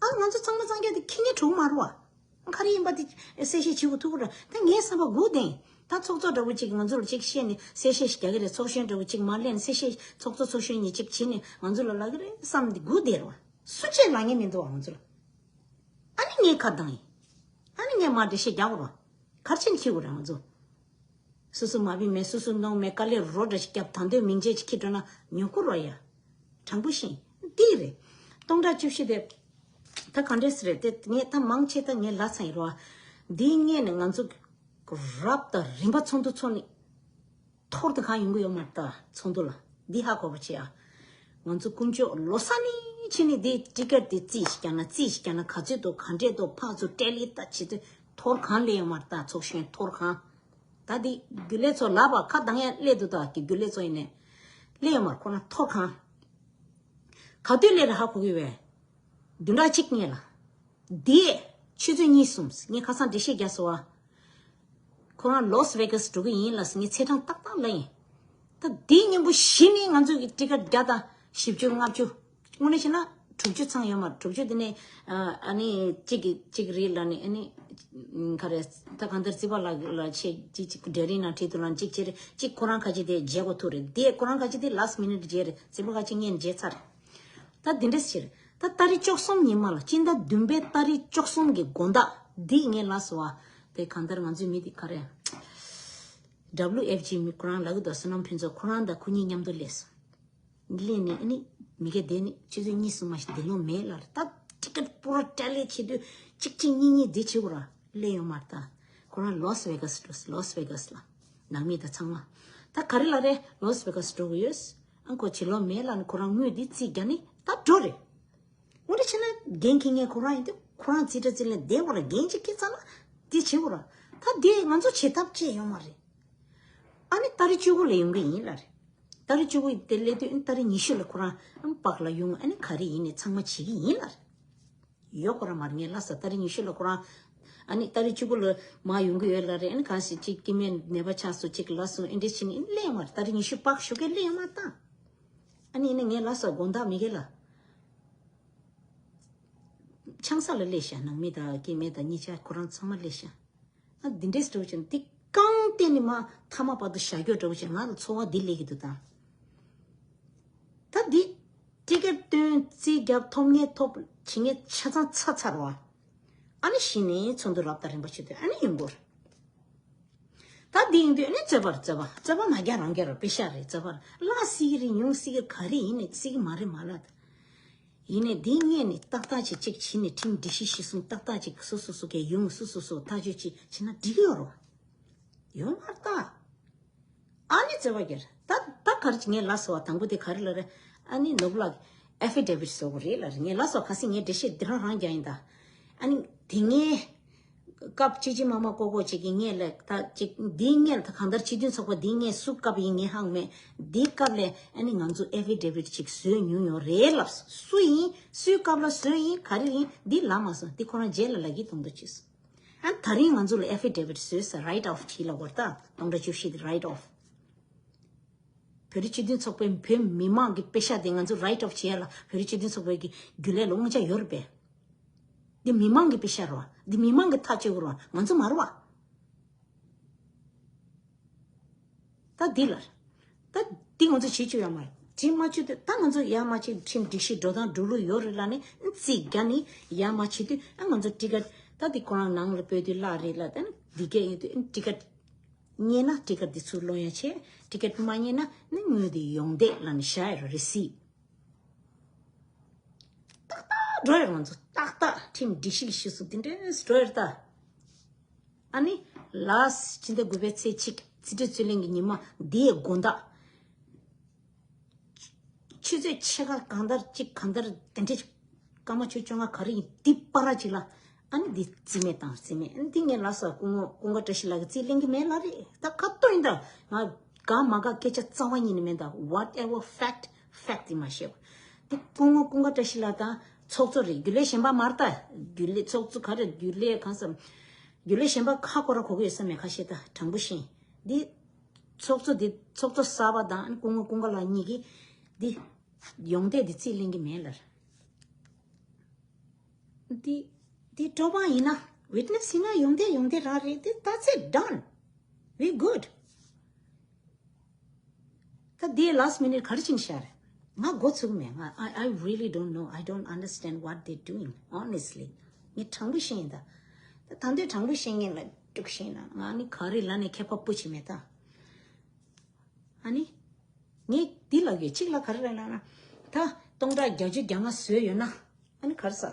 ཨ་ང་ཚོ་ཚང་མ་ཚང་རྒྱ་དེ་ཁེ་ཉེ་གྲུག་མ་རུ་བ། ག་རེ་ཡིན་པ་དེ་གསལ་བཤད་བྱེད་དགོས་ཐུག་གི་རེད། ད་ངའི་བསམ་པ་སྒུག་བསྡད་ཡིན། ད་ཚོགས་གཙོ་འདྲ་བོ་གཅིག་ང་ཚོ་ལ་གཅིག་བཤད་ནས་གསལ་བཤད་ཞིག་རྒྱག་གི་རེད། ཚོགས་གཞོན་འདྲ་བོ་གཅིག་མར་སླེབས་ནས་གསལ་བཤད་ཚོགས་གཙོ་ཚོགས་གཞོན་གཉིས་གཅིག་བྱས་ནས་ང་ཚོ་ལ་ལབ་གི་རེད་བསམ་དེ་སྒུག་བསྡད་རེད་བ། སུ་གཅིག་ལབ་མཁན་མི་འདུག་བ་ང་ཚོ་ལ། ཨ་ནི་ངས་ཁ་བཏང་ཡིན། ཨ་ནི་ངས་མར་འགྲེལ་བཤད་རྒྱག་དགོས་རེད་བ། ག་རེ་བྱས་ནས་འཁྱེར་དགོས་རེད་ང་ཚོ། སོ་སོ་མ་བིན་མེད། སོ་སོ་གནོང་མེད། དཀའ་ལས་རོ་འདྲ་ཞིག་བརྒྱབ། དང་དོད་མིང་ཆད་ཅིག་འཁྱེར་འགྲོ་ན་ཉོ་དགོས་རེད་བ་ཡ། དྲང་པོ་བཤད་ཡིན། འདི་རེད། སྟོང་ཕྲག་བཅུ་བཞི་དེ། ད་ག་འདྲས་རེད་དེ། ངས་ད་མང་ཆེ་ད་ངས་ལབ་ཚར་ཡིན་རོ། འདིའི་སྔོན་ནས་ང་ཚོ་རབ་དང་རིམ་པ་ཚོགས་འདུ་ཚོགས་ནས་འཐོར་དུ་གང་ཡོང་གི་ཡོད་མ་རེད། ད་ཚོགས་འདུ་ལ་འདི་ཧ་གོ་བ་བྱེད་ཨ། ང་ཚོ་དཀོན་མཆོག་ལོ་གསར་ནས་ཕྱི་ནས་འདི་ཊི་ཀེ་ཊི་དེ་རྩིས་ཤིག་རྒྱག་ན་རྩིས་ཤིག་རྒྱག་ན་ག་ཚོད་འདུག་ག་འདྲས་འདུག་ཕར་ཚུར་སྤྲད་ལེ་ད་བྱེད་དུས་ ཐོར་གང་སླེབས་ཡོད་མ་རེད་ད། ཚོགས་གཞོན་ཐོར་གང་། ད་འདི་རྒྱུན་ལས་ཚོ་ལབ་པ་ཁ་གདངས་ཡ་སླེབས་འདུག་ད་གི་རྒྱུན་ལས་ཚོ་ཡིན་ནས་སླེབས་ཡོད་མ་རེད། ཁོ་རང་ཐོར་གང་། ག་དུས་སླེབས་རེད་ཧ་གོ་གི་བས། བདུན་ཕྲག་གཅིག་སྔོན་ལ། འདི་ཆུ་ཚོད་གཉིས་གསུམ་ངས་ཁ་སང་འགྲེལ་བཤད་རྒྱག་སོང་བ། ཁོ་རང་ལོས་ཝེ་གཱས་འགྲོ་གི་ཡིན་ལབ་སོང་། ངས་ཚེས་གྲངས་ཏག་ཏག་ལབ་ཡིན། ད་འདི་སྙིང་པོ་གཞི་ནས་ང་ཚོ་གི་ཊི་ཀེ་ཊི་བརྒྱ་དང་བཞི་བཅུ་ལྔ་བཅུ། དངོས་གནས་བྱས་ན་དྲུག་ཅུ་ཚང་ཡོད་མ་རེད། དྲུག་ཅུ་དེ་ནས་ཨ་ནི་གཅིག་གི་གཅིག་རེད་ལབ་ནས། ཨ་ནི་ག་རེ་ད་གང་ལྟར་རྩིས་པ་ལགས་ལ་ཆེ་གཅིག་གཅིག་འབྲེལ་རིགས་ནང་བྲིས་འདུག་ལབ། གཅིག་བྱས་རེད། གཅིག་ཁོ་རང་ཁ་ཅིག་དེ་བརྗེ་དགོས་ཐུག་རེད། དེ་ཁོ་རང་ཁ་ཅིག་དེ་ལཱསི་མི་ནིཊ་བརྗེ་རེད། རྩིས་པ་ཁ་ཅིག་སྔོན་བརྗེ་ཚར་རེད། ད་འདི་འདྲས་ཟེར། ད་ཏ་རིག་བཅུ་གསུམ་ཉི་མ་ལ་སྤྱི་ཟླ་བདུན་པའི་ཏ་རིག་བཅུ་གསུམ་གྱི་དགོང་དག་འདི་ངས་ལབ་སོང་བ། དེ་གང་ལྟར་ང་ཚོའི་མི་དེ་ག་རེ། ཌབ་ལུ་ཨེཕ་ཇི་མི་ཁོ་རང་ལབ་གི་འདུག་བསོད་ནམས་ཕུན་ཚོགས་ཁོ་རང་དང་ཁོ་གཉིས་མཉམ་དུ་སླེབས་སོང་། སླེབས་ནས་ཨ་ནི་མི་གེ་དེ་ནི་ཆུ་ཚོད་གཉིས་གསུམ་མ་ཞིག་བསྡད་ལོང་མེད་ལབ་རེད། ད་ཊི་ཀེ་ཊི་པུ་ར་སྤྲད་ལས་བྱེད་དུས་གཅིག་གཅིག་གཉིས་གཉིས་འདི་བྱེད་དགོས་ར། སླེབས་ཡོང་མ་རེད་ད། ཁོ་རང་ལོས་ཝེ་གཱས་འགྲོ། ལོས་ཝེ་གཱས་ལ། ནང་མི་དང་ཚང་མ། ད་ག་རེ་ལབ་རེད། ལོས་ཝེ་གཱས་འགྲོ་གི་ཡོད། ཨང་ཁོ་བྱེད་ལོང་མེད་ལབ་ནས་ཁོ་རང་དངུལ་འདི་རྩིས་རྒྱག་ནི་ད་འགྲོ་རེད། འོ་འདྲ་བྱས་ན་འགན་འཁྱེར་མཁན་ཁོ་རང་ཡིན་དུས་ཁོ་རང་རྩིས་ཁྲ་རྩིས་ལེན་བསྡད་དགོས་ར། འགན་ཅིག་འཁྱེར་ཚར་ན་འདི་བྱེད་དགོས་ར། ད་འདི་ང་ཚོ་བྱེད་ཐབས་ཅིག་ཡོད་མ་རེད། ཨ་ནི་ཏ་རིག་བཅུ་དགུ་ལ་ཡོང་གི་ཡིན་ལབ་རེད། ཏ་རིག་བཅུ་དགུ་དེ་སླེབས་དུས་ཨ་ནི་ཏ་རིག་ཉི་ཤུ་ལ་ཁོ་རང་ཨ་ནི་པག་ལ་ཡོང་། ཨ་ནི་ག་རེ་ཡིན་ནའི་ཚང་མ་བྱེད་ཀྱི་ཡིན་ལབ་རེད། ཡོད་ཁོ་རང་མ་རེད། ངས་ལབ་སོང་ཏ་རིག་ཉི་ཤུ་ལ་ཁོ་རང་ཨ་ནི་ཏ་རིག་བཅུ་དགུ་ལ་མར་ཡོང་གི་ཡོད་ལབ་རེད། ཨ་ནི་གང་ཞིག་ཅིག་སྐྱེ་དམན་ནད་པ་ཆགས་སོང་ཅིག་ལབ་སོང་། ཨེ་འདྲས་བྱས་ནས་ཨ་ནི་སླེབས་ཡོང་མ་རེད། ཏ་རིག་ཉི་ཤུ་པག་ཞོགས་ཀས་སླེབས་ཡོང་མ་རེད་ད། ཨ་ནི་ཡིན་ན་ངས་ལབ་སོང་དགོང་དག་མི་གེ་ལ། ཆང་ས་ལ་སླེབས་ཤག་ནང་མི་དང་སྐྱེ་དམན་དང་གཉིས་ཆ་ཁོ་རང་ཚང་མ་སླེབས་ཤག་ཨ་འདི་འདྲས་འདྲ་བོ་བྱས་ན་འདི་རྐང་སྟེང་ནས་མར་མཐའ་མ་བར་དུ་བཞག་རྒྱུ་འདྲ་བོ་བྱས། ང་ལ་ཚོར་བ་འདི་སླེབས་ཀྱི་འདུག་ད། ད་འདི་ཊི་ཀེ་ཊི་སྟོན་རྩིས་རྒྱབ་ཐོབ་ངེས་ཐོབ་བྱེད་ངེས་ཆ་ཚང་ཚར་ཚར་བ། ཨ་ནི་གཞི་ནས་ཚོགས་འདུ་རབ་དང་རིམ་པ་བྱེད་དུས་ཨ་ནི་ཡོང་གི་རེད། ད་འདི་ཡིན་དུས་ཨ་ནི་རྩོད་པ་རེད། རྩོད་པ་རྩོད་པ་མ་རྒྱག་རང་རྒྱག་ར། པེ་ཤ་རེད། རྩོད་པ་ལ་སྲིད་ཀྱི་རེད། ཉུང་སྲིད་ཀྱི་ག་རེ་ཡིན་ནའི་སྲིད་ཀྱི་མ་རེད་མ་ལབ་ད། ཡིན་ནའི་འདི་སྔོན་ནས་ཏག་ཏག་ཅིག་ཅིག་བྱས་ནས་ཁྲིམས་སྒྲིག་གཞི་གཞིར་བཟུང་ཏག་ཏག་ཅིག་སོ་སོ་སོ་གའི་ཡོང་། སོ་སོ་སོ་ཐག་གཅོད་ཅིག་བྱས་ན་འགྲིག་གི་ཡོད་རེད་བ། ཡོད་མ་རེད་ད། ཨ་ནི་རྩོད་པ་རྒྱག་རེད་ད། ད་ག་རེ་ངས་ལབ་སོང་བ། དང་པོ་དེ་ག་རེ་ལབ་རེད། ཨ་ནི་ནོར་བུ་ལགས་ཨེ་ཕི་ཌེ་བིཊ་བཟོ་དགོས་རེད་ལབ་རེད། ངས་ལབ་སོང་། ཁ་སང་ངས་འགྲེལ་བཤད་འདི་རང་རང་རྒྱག་ཡིན་ད། ཨ་ནི་དེ་སྔའི་སྐབས་སྤྱི་སྤྱི་དམངས་དམངས་ཀོ་ཀོ་ཅིག་གི་སྔོན་ལ་ད་ཅིག་འདིའི་སྔོན་ལ་ད་གང་ལྟར་སྤྱི་མཐུན་ཚོགས་པ་འདིའི་སྔོན་སུ་སྐབས་ཡིན་ངས་ཧ་གོ་མེད། འདིའི་སྐབས་ལ་ཨ་ནི་ང་ཚོ་ཨེ་ཕི་ཌེ་བིཊ་ཅིག་བཟོས་མྱོང་ཡོད་རེད་ལབ་སོང་། སུ་ཡིན། སུའི་སྐབས་ལ་བཟོས་ཡིན། ག་རེ་ཡིན་འདི་ལབ་མ་སོང་། འདི་ཁོ་རང་རྗེས་ལ་ལབ་གི་གཏོང་འདོད་བྱས་སོང་། ཨ་ད་རིང་ང་ཚོ་ལ་ཨེ་ཕི་ཌེ་བིཊ་བཟོས་ས་རའིཊ་ཨོཕ་བྱེད་ལབ་དགོས་རེད་ད། སྟོང་ཕྲག་བཅུ་བཞི་དེ་རའིཊ་ཨོཕ། བོད་རིགས་སྤྱི་མཐུན་ཚོགས་པའི་བོད་མི་མང་གི་པེ་ཤ་དེ་ང་ཚོ་རའིཊ་ཨོཕ་བྱེད་ཡ་ལ་བོད་རིགས་སྤྱི་མཐུན་ཚོགས་པའི་གི་རྒྱུན་ལས་ལ་དབང་ཆ་ཡོད་རེད་པས། འདི་མི་མང་གི་པེ་ཤ་རེད་བ། འདི་མི་མང་གི་ཐག་གཅོད་དགོས་རེད་བ། ང་ཚོ་མ་རེད་བ། ད་འདི་ལ། ད་འདི་ང་ཚོ་བྱེད་བཅུག་ཡ་མ་རེད། བྱེད་མ་བཅུག་དུས་ད་ང་ཚོ་ཡ་མ་བྱེད། ཁྲིམས་སྒྲིག་གཞི་འགྲོ་སྟངས་འགྲོ་ལུགས་ཡོད་རེད་ལབ་ནས་རྩིས་རྒྱག་ནས་ཡ་མ་བྱེད་དུས་ཨ་ང་ཚོ་ཊི་ཀེ་ཊི་ད་འདི་ཁོ་རང་ནང་ལ་སྤོས་དུས་གླ་རེད་ལབ། ད་ནི་འདི་གས་ཡོད་དུས་ཨ་ཊི་ཀེ་ཊི་རྙེད་ན་ཊི་ཀེ་ཊི་འདི་ཚུར་སློང་ཡ་བྱས། ཊི་ཀེ་ཊི་མ་རྙེད་ན་ནི་དངུལ་དེ་ཡོང་བསྡད་ལབ་ནས་བཞག་ཡ་རེད། རི་སིབ། ཏག་ཏག་འགྲོ་ཡོད་རེད། ང་ཚོ་ཏག་ཏག་ཁྲིམས་སྒྲིག་གཞི་གི་གཞི་བཟུང་དེ་འདྲས་འགྲོ་ཡོད་རེད་ད། ཨ་ནི་ལཱསི་ཕྱི་ཟླ་དགུ་པའི་ཚེས་གཅིག་རྩིས་ཁྲའི་རྩོད་གླེང་གི་ཉི་མ་འདིའི་དགོང་དག་ཆུ་ཚོད་ཕྱེད་ཀ་གང་ལྟར་གཅིག་གང་ལྟར་དེ་འདྲས་སྐར་མ་ཆུ་བཅོ་ལྔ་ག་རེ་ཡིན་འདི་བར་ཅིག་ལ་ཨ་ནི་འདི་རྩིས་མེད་བཏང་། རྩིས་མེད། ཨ་ནི་འདི་ངས་ལབ་སོང་། སྐུ་ངོ་ཀུན་དགའ་བཀྲ་ཤིས་ལགས་ཀྱིས་རྩིས་ལེན་གྱི་མེད་ལབ་རེད། ད་ག་ཏོ་ཡིན་ད། ང་དགའ་མ་དགའ་སྐད་ཆ་རྩ་བ་ཉིད་ནས་མེད་ད། Whatever fact, fact ཡིན་མ་ཤེས་པ། འདི་སྐུ་ངོ་ཀུན་དགའ་བཀྲ་ཤིས་ལགས་དང་ཚོགས་གཙོ་རེད། རྒྱུན་ལས་གཞན་པ་མ་རེད་ད། རྒྱུན་ལས་ཚོགས་གཙོ་ག་རེ་རྒྱུན་ལས་གང་ཟེར། རྒྱུན་ལས་གཞན་པ་ཁ་སྐོར་ར་གོ་གི་ཡོད་ས་མེད། ཁ་ཤས་ད་དྲང་པོ་བཤད། འདི་ཚོགས་གཙོ་འདི་ཚོགས་གཙོ་གསར་པ་དང་སྐུ་ངོ་ཀུན་དགའ་ལགས་གཉིས་ཀྱིས་འདི་ཡོང་བསྡད་འདི་རྩིས་ལེན་གྱི་མེད་ལབ། འདི་འདི་གྲོགས་པ་ཡིན་ན་ཝིཊ་ནེ་སི་ཡིན་ན་ཡོང་བསྡད་ཡོང་བསྡད་རང་རེད། འདི་that's it, done, we good. ད་འདི་ལཱསི་མི་ནིཊ་ག་རེ་བྱས་ནས་བཞག་རེད། ང་མགོ་ཚོས་མེད། ང་I, I really don't know, I don't understand what they doing, honestly. ངས་དྲང་པོ་བཤད་ཡིན་ད། ད་ད་འདོད་དྲང་པོ་བཤད་མཁན་ལ་འདུག་བཤད་ན་ང་ནི་ག་རེ་ལབ་ནས་ཁྱད་པར་སྤུ་བྱེད་མེད་ད། ཨ་ནི། ངས་འདི་ལབ་ཡོད། གཅིག་ལ་ག་རེ་ལབ་ན། ད་སྟོང་ཕྲག་བརྒྱད་ཅུ་གྱ་ལྔ་བཟོས་ཡོད་ན། ཨ་ནི་ག་རེ་ཟ།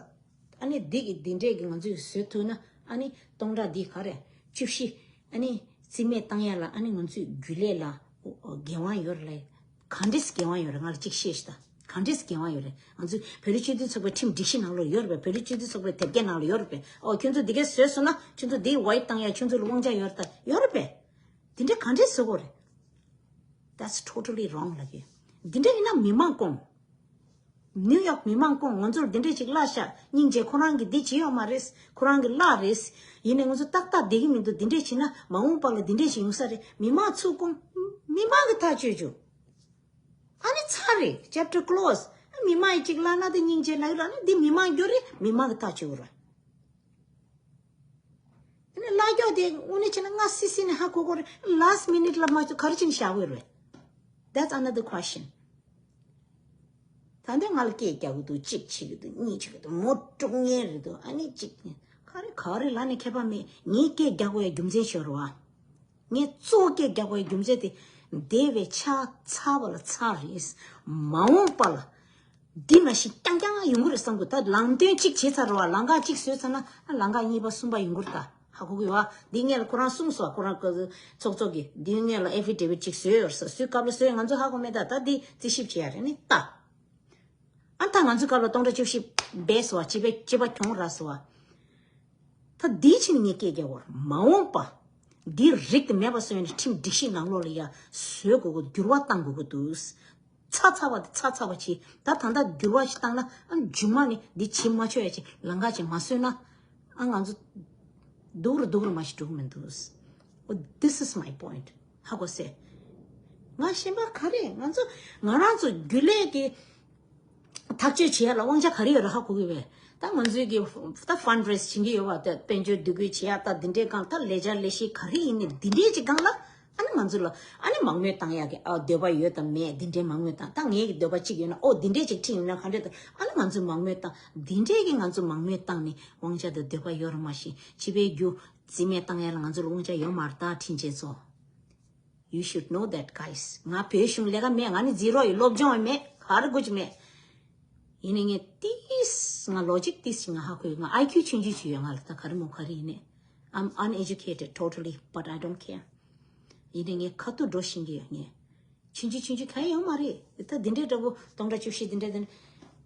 ཨ་ནི་འདི་གི་འདི་འདྲས་ཀྱི་ང་ཚོས་བཟོས་ཐུབ་ན། ཨ་ནི་སྟོང་ཕྲག་འདི་ག་རེ་བཅུ་བཞི། ཨ་ནི་རྩིས་མེད་བཏང་ཡ་ལ་ཨ་ནི་ང་ཚོས་རྒྱུན་ལས་ལ་འགན་དབང་ཡོད་རེད་ལ། ག་འདྲས་འགན་དབང་ཡོད་རེད། ང་ལ་གཅིག་བཤད་ཤིག་ད། གང་འདྲས་འགན་དབང་ཡོད་རེད། ང་ཚོའི་བོད་རིགས་སྤྱི་མཐུན་ཚོགས་པའི་ཁྲིམས་སྒྲིག་གཞི་ནང་ལོགས་ཡོད་རེད་པས། བོད་རིགས་སྤྱི་མཐུན་ཚོགས་པའི་དེབ་སྐྱེལ་ནང་ལ་ཡོད་རེད་པས། ཨོ་ཁྱོད་ཚོ་འདི་གས་བཟོས་སོང་ན་ཁྱོད་ཚོ་འདི་ཝའི་ཊི་བཏང་ཡ་ཁྱོད་ཚོ་ལ་དབང་ཆ་ཡོད་རེད་ད། ཡོད་རེད་པས། འདི་འདྲས་གང་འདྲས་བཟོ་དགོས་རེད། That's totally wrong ལབ་ཀྱི། འདི་འདྲས་ཡིན་ན་མི་མང་སྐོང་། ནིའུ་ཡོག་མི་མང་སྐོང་། ང་ཚོར་འདི་འདྲས་ཅིག་གླ་ཤག་སྙིང་རྗེ། ཁོ་རང་གིས་འདི་བྱེད་ཡོད་མ་རེད། ཁོ་རང་གིས་གླ་རེད། ཡིན་ནའི་ང་ཚོ་ཏག་ཏག་བསྡད་ཀྱི་མི་འདུག་འདི་འདྲས་བྱས་ན་མ་འོངས་པ་ལ་འདི་འདྲས་ཞིག་ཡོང་ས་རེད། མི་མང་ཚུར་སྐོང་། མི་མང་གིས་ཐག་གཅོད་རྒྱུ། ཨ་ནི་ཚར་རེད། Chapter close. མི་མང་ཡིས་ཅིག་གླ་ན་དེ་སྙིང་རྗེ་ལབ་ར་ནི་འདི་མི་མང་རྒྱུ་རེད། མི་མང་གིས་ཐག་གཅོད་ར། དེ་ནས་གླ་རྒྱུ་དེ་དངོས་གནས་བྱས་ན་སྔ་སི་སི་ནས་ཧ་གོ་གོ་རེད། Last minute ལ་མ་གཏོགས་ག་རེ་བྱས་ནས་བཞག་དགོས་རེད། That's another question. ད་འདི་ང་ལ་སྐད་རྒྱག་གི་འདུག་གཅིག་བྱེད་ཀྱི་འདུག་གཉིས་བྱེད་ཀྱི་འདུག་མོ་དཀྲུག་མཁན་རེད་འདུག་ཨ་ནི་གཅིག་ག་རེ་ག་རེ་ལབ་ནས་ཁྱད་པར་མེད། ངས་སྐད་རྒྱག་དགོས་ཡ་རྒྱུ་མཚན་ཤོར་བ། ངས་གཙོ་བོ་སྐད་རྒྱག་དགོས་ཡ་རྒྱུ་མཚན་དེ། འདས་པའི་ཆ་ཚར་བ་ལ་ཚར་རེད། མ་འོངས་པ་ལ་འདི་ནང་བཞིན་རྐྱང་རྐྱང་ཡོང་གི་རེད་བསམ་གི། ད་ལམ་སྟོན་གཅིག་བྱས་ཚར་བ། ལམ་ཁ་གཅིག་བཟོས་ཚར་ན་ཨ་ལམ་ཁ་གཉིས་པ་གསུམ་པ་ཡོང་གི་རེད་ད། ཧ་གོ་གི་ཡོད་བ། འདི་སྔོན་ལ་ཁོ་རང་གསུངས་སོང་། ཁོ་རང་གི་ཚོགས་གཙོ་གིས་འདི་སྔོན་ལ་ཨེ་ཕི་ཌེ་བིད་ཅིག་བཟོས་ཡོད་རེད་ཟེར། བཟོས་སྐབས་ལ་བཟོས། ང་ཚོ་ཧ་གོ་མེད་ད། ད་འདི་རྩིས་ཞིབ་བྱེད་ཡ་རེད་ནི་ད། ཨ་ད་ང་ཚོའི་སྐབས་ལ་སྟོང་ཕྲག་བཅུ་བཞི་བས་སོ་བ། སྤྱི་པའི་སྤྱི་པ་གྱོང་རག་སོ་བ། ད་འདིའི་ཕྱིར་ངས་སྐད་རྒྱག་བར་མ་འོངས་པ། འདིའི་རིགས་དེ་མེད་པ་བཟོས་ནས་ཁྲིམས་སྒྲིག་གཞི་ནང་ལོགས་ལ་ཡ་བཟོས་དགོས་དགོས། འགྱུར་བ་གཏང་དགོས་དགོས་འདུག་ཚ་ཚ་བ་དེ་ཚ་ཚ་བ་བྱེད། ད་ད་ལྟ་འགྱུར་བ་ཞིག་བཏང་ན་ཨ་མཇུག་མ་ནས་འདི་བྱེད་མ་ཆོག་ཡ་ཅིག་ལམ་ཁ་ཅིག་མ་བཟོས་ན་ཨ་ང་ཚོ་སྡུག་རུ་སྡུག་རུ་མ་ཞིག་འགྲོ་གི་མི་འདུག Oh, this is my point. ཧ་གོ་སོང་། ང་གཞན་པ་ག་རེ། ང་ཚོ་ང་རང་ཚོ་རྒྱུན་ལས་ཀྱི་ཐག་གཅོད་བྱེད་ཡ་ལ་དབང་ཆ་ག་རེ་ཡོད་རེད་ཧ་གོ་གི་བས། ད་ང་ཚོའི་གི་ད་ཕན་རེ་སི་བྱེད་ཀྱི་ཡོད་བ། ད་དཔལ་འབྱོར་བསྡུ་སྐུལ་བྱེད་ཡ་ད་འདི་འདྲའི་སྒང་ད་ལས་འཆར་ལས་གཞི་ག་རེ་ཡིན་ནའི་འདི་འདྲའི་ཅིག་སྒང་ལ་ཨ་ནི་ང་ཚོ་ལ་ཨ་ནི་མང་མོས་བཏང་ཡ་གི་ཨ་འདོད་པ་ཡོད་དམ་མེད་འདི་འདྲའི་མང་མོས་བཏང་། ད་ངའི་གི་འདོད་པ་གཅིག་ཡོད་ན་ཨོ་འདི་འདྲའི་ཅིག་ཁྲིད་ཡོང་ན་ག་འདྲ་ད་ཨ་ནི་ང་ཚོ་མང་མོས་བཏང་། འདི་འདྲའི་གི་ང་ཚོ་མང་མོས་བཏང་ནས་དབང་ཆ་དང་འདོད་པ་ཡོད་རེད་མ་གཞི་སྤྱི་པའི་རྒྱུ་རྩིས་མེད་བཏང་ཡ་ལ་ང་ཚོ་ལ་དབང་ཆ་ཡོད་མ་རེད་ད་ཁྲིན་ཆེན་ཚོ། You should know that, guys. ང་བོད་གཞུང་ལས་ཀ་མེད། ང་ནི་ཛི་རོ་ཡིན། སློབ་སྦྱོང་ཡང་མེད། ག་རེ་དགོས་ཀྱི་མེད། ཡིན་ནའི་ངས་ཏིས་ང་ལོ་ཇིག་ཏིས་ཞིག་ང་ཧ་གོ་ཡོད། ང་ཨའི་ཁྱུ་ཆུང་ཆུང་ཞིག་ཡོད། ང་ལ་ད་ག་རེ་མོ་ག་རེ་ཡིན་ནའི། I'm uneducated totally, but I don't care. ཡིན་ནའི་ངས་ཁ་ཐུག་འགྲོ་ཤེས་ཀྱི་ཡོད། ངས་ཆུང་ཆུང་ཆུང་ཆུང་གང་ཡང་ཡོད་མ་རེད། ད་འདི་འདྲའི་འདྲ་པོ་སྟོང་ཕྲག་བཅུ་བཞི་འདི་འདྲ་འདི་འདྲ་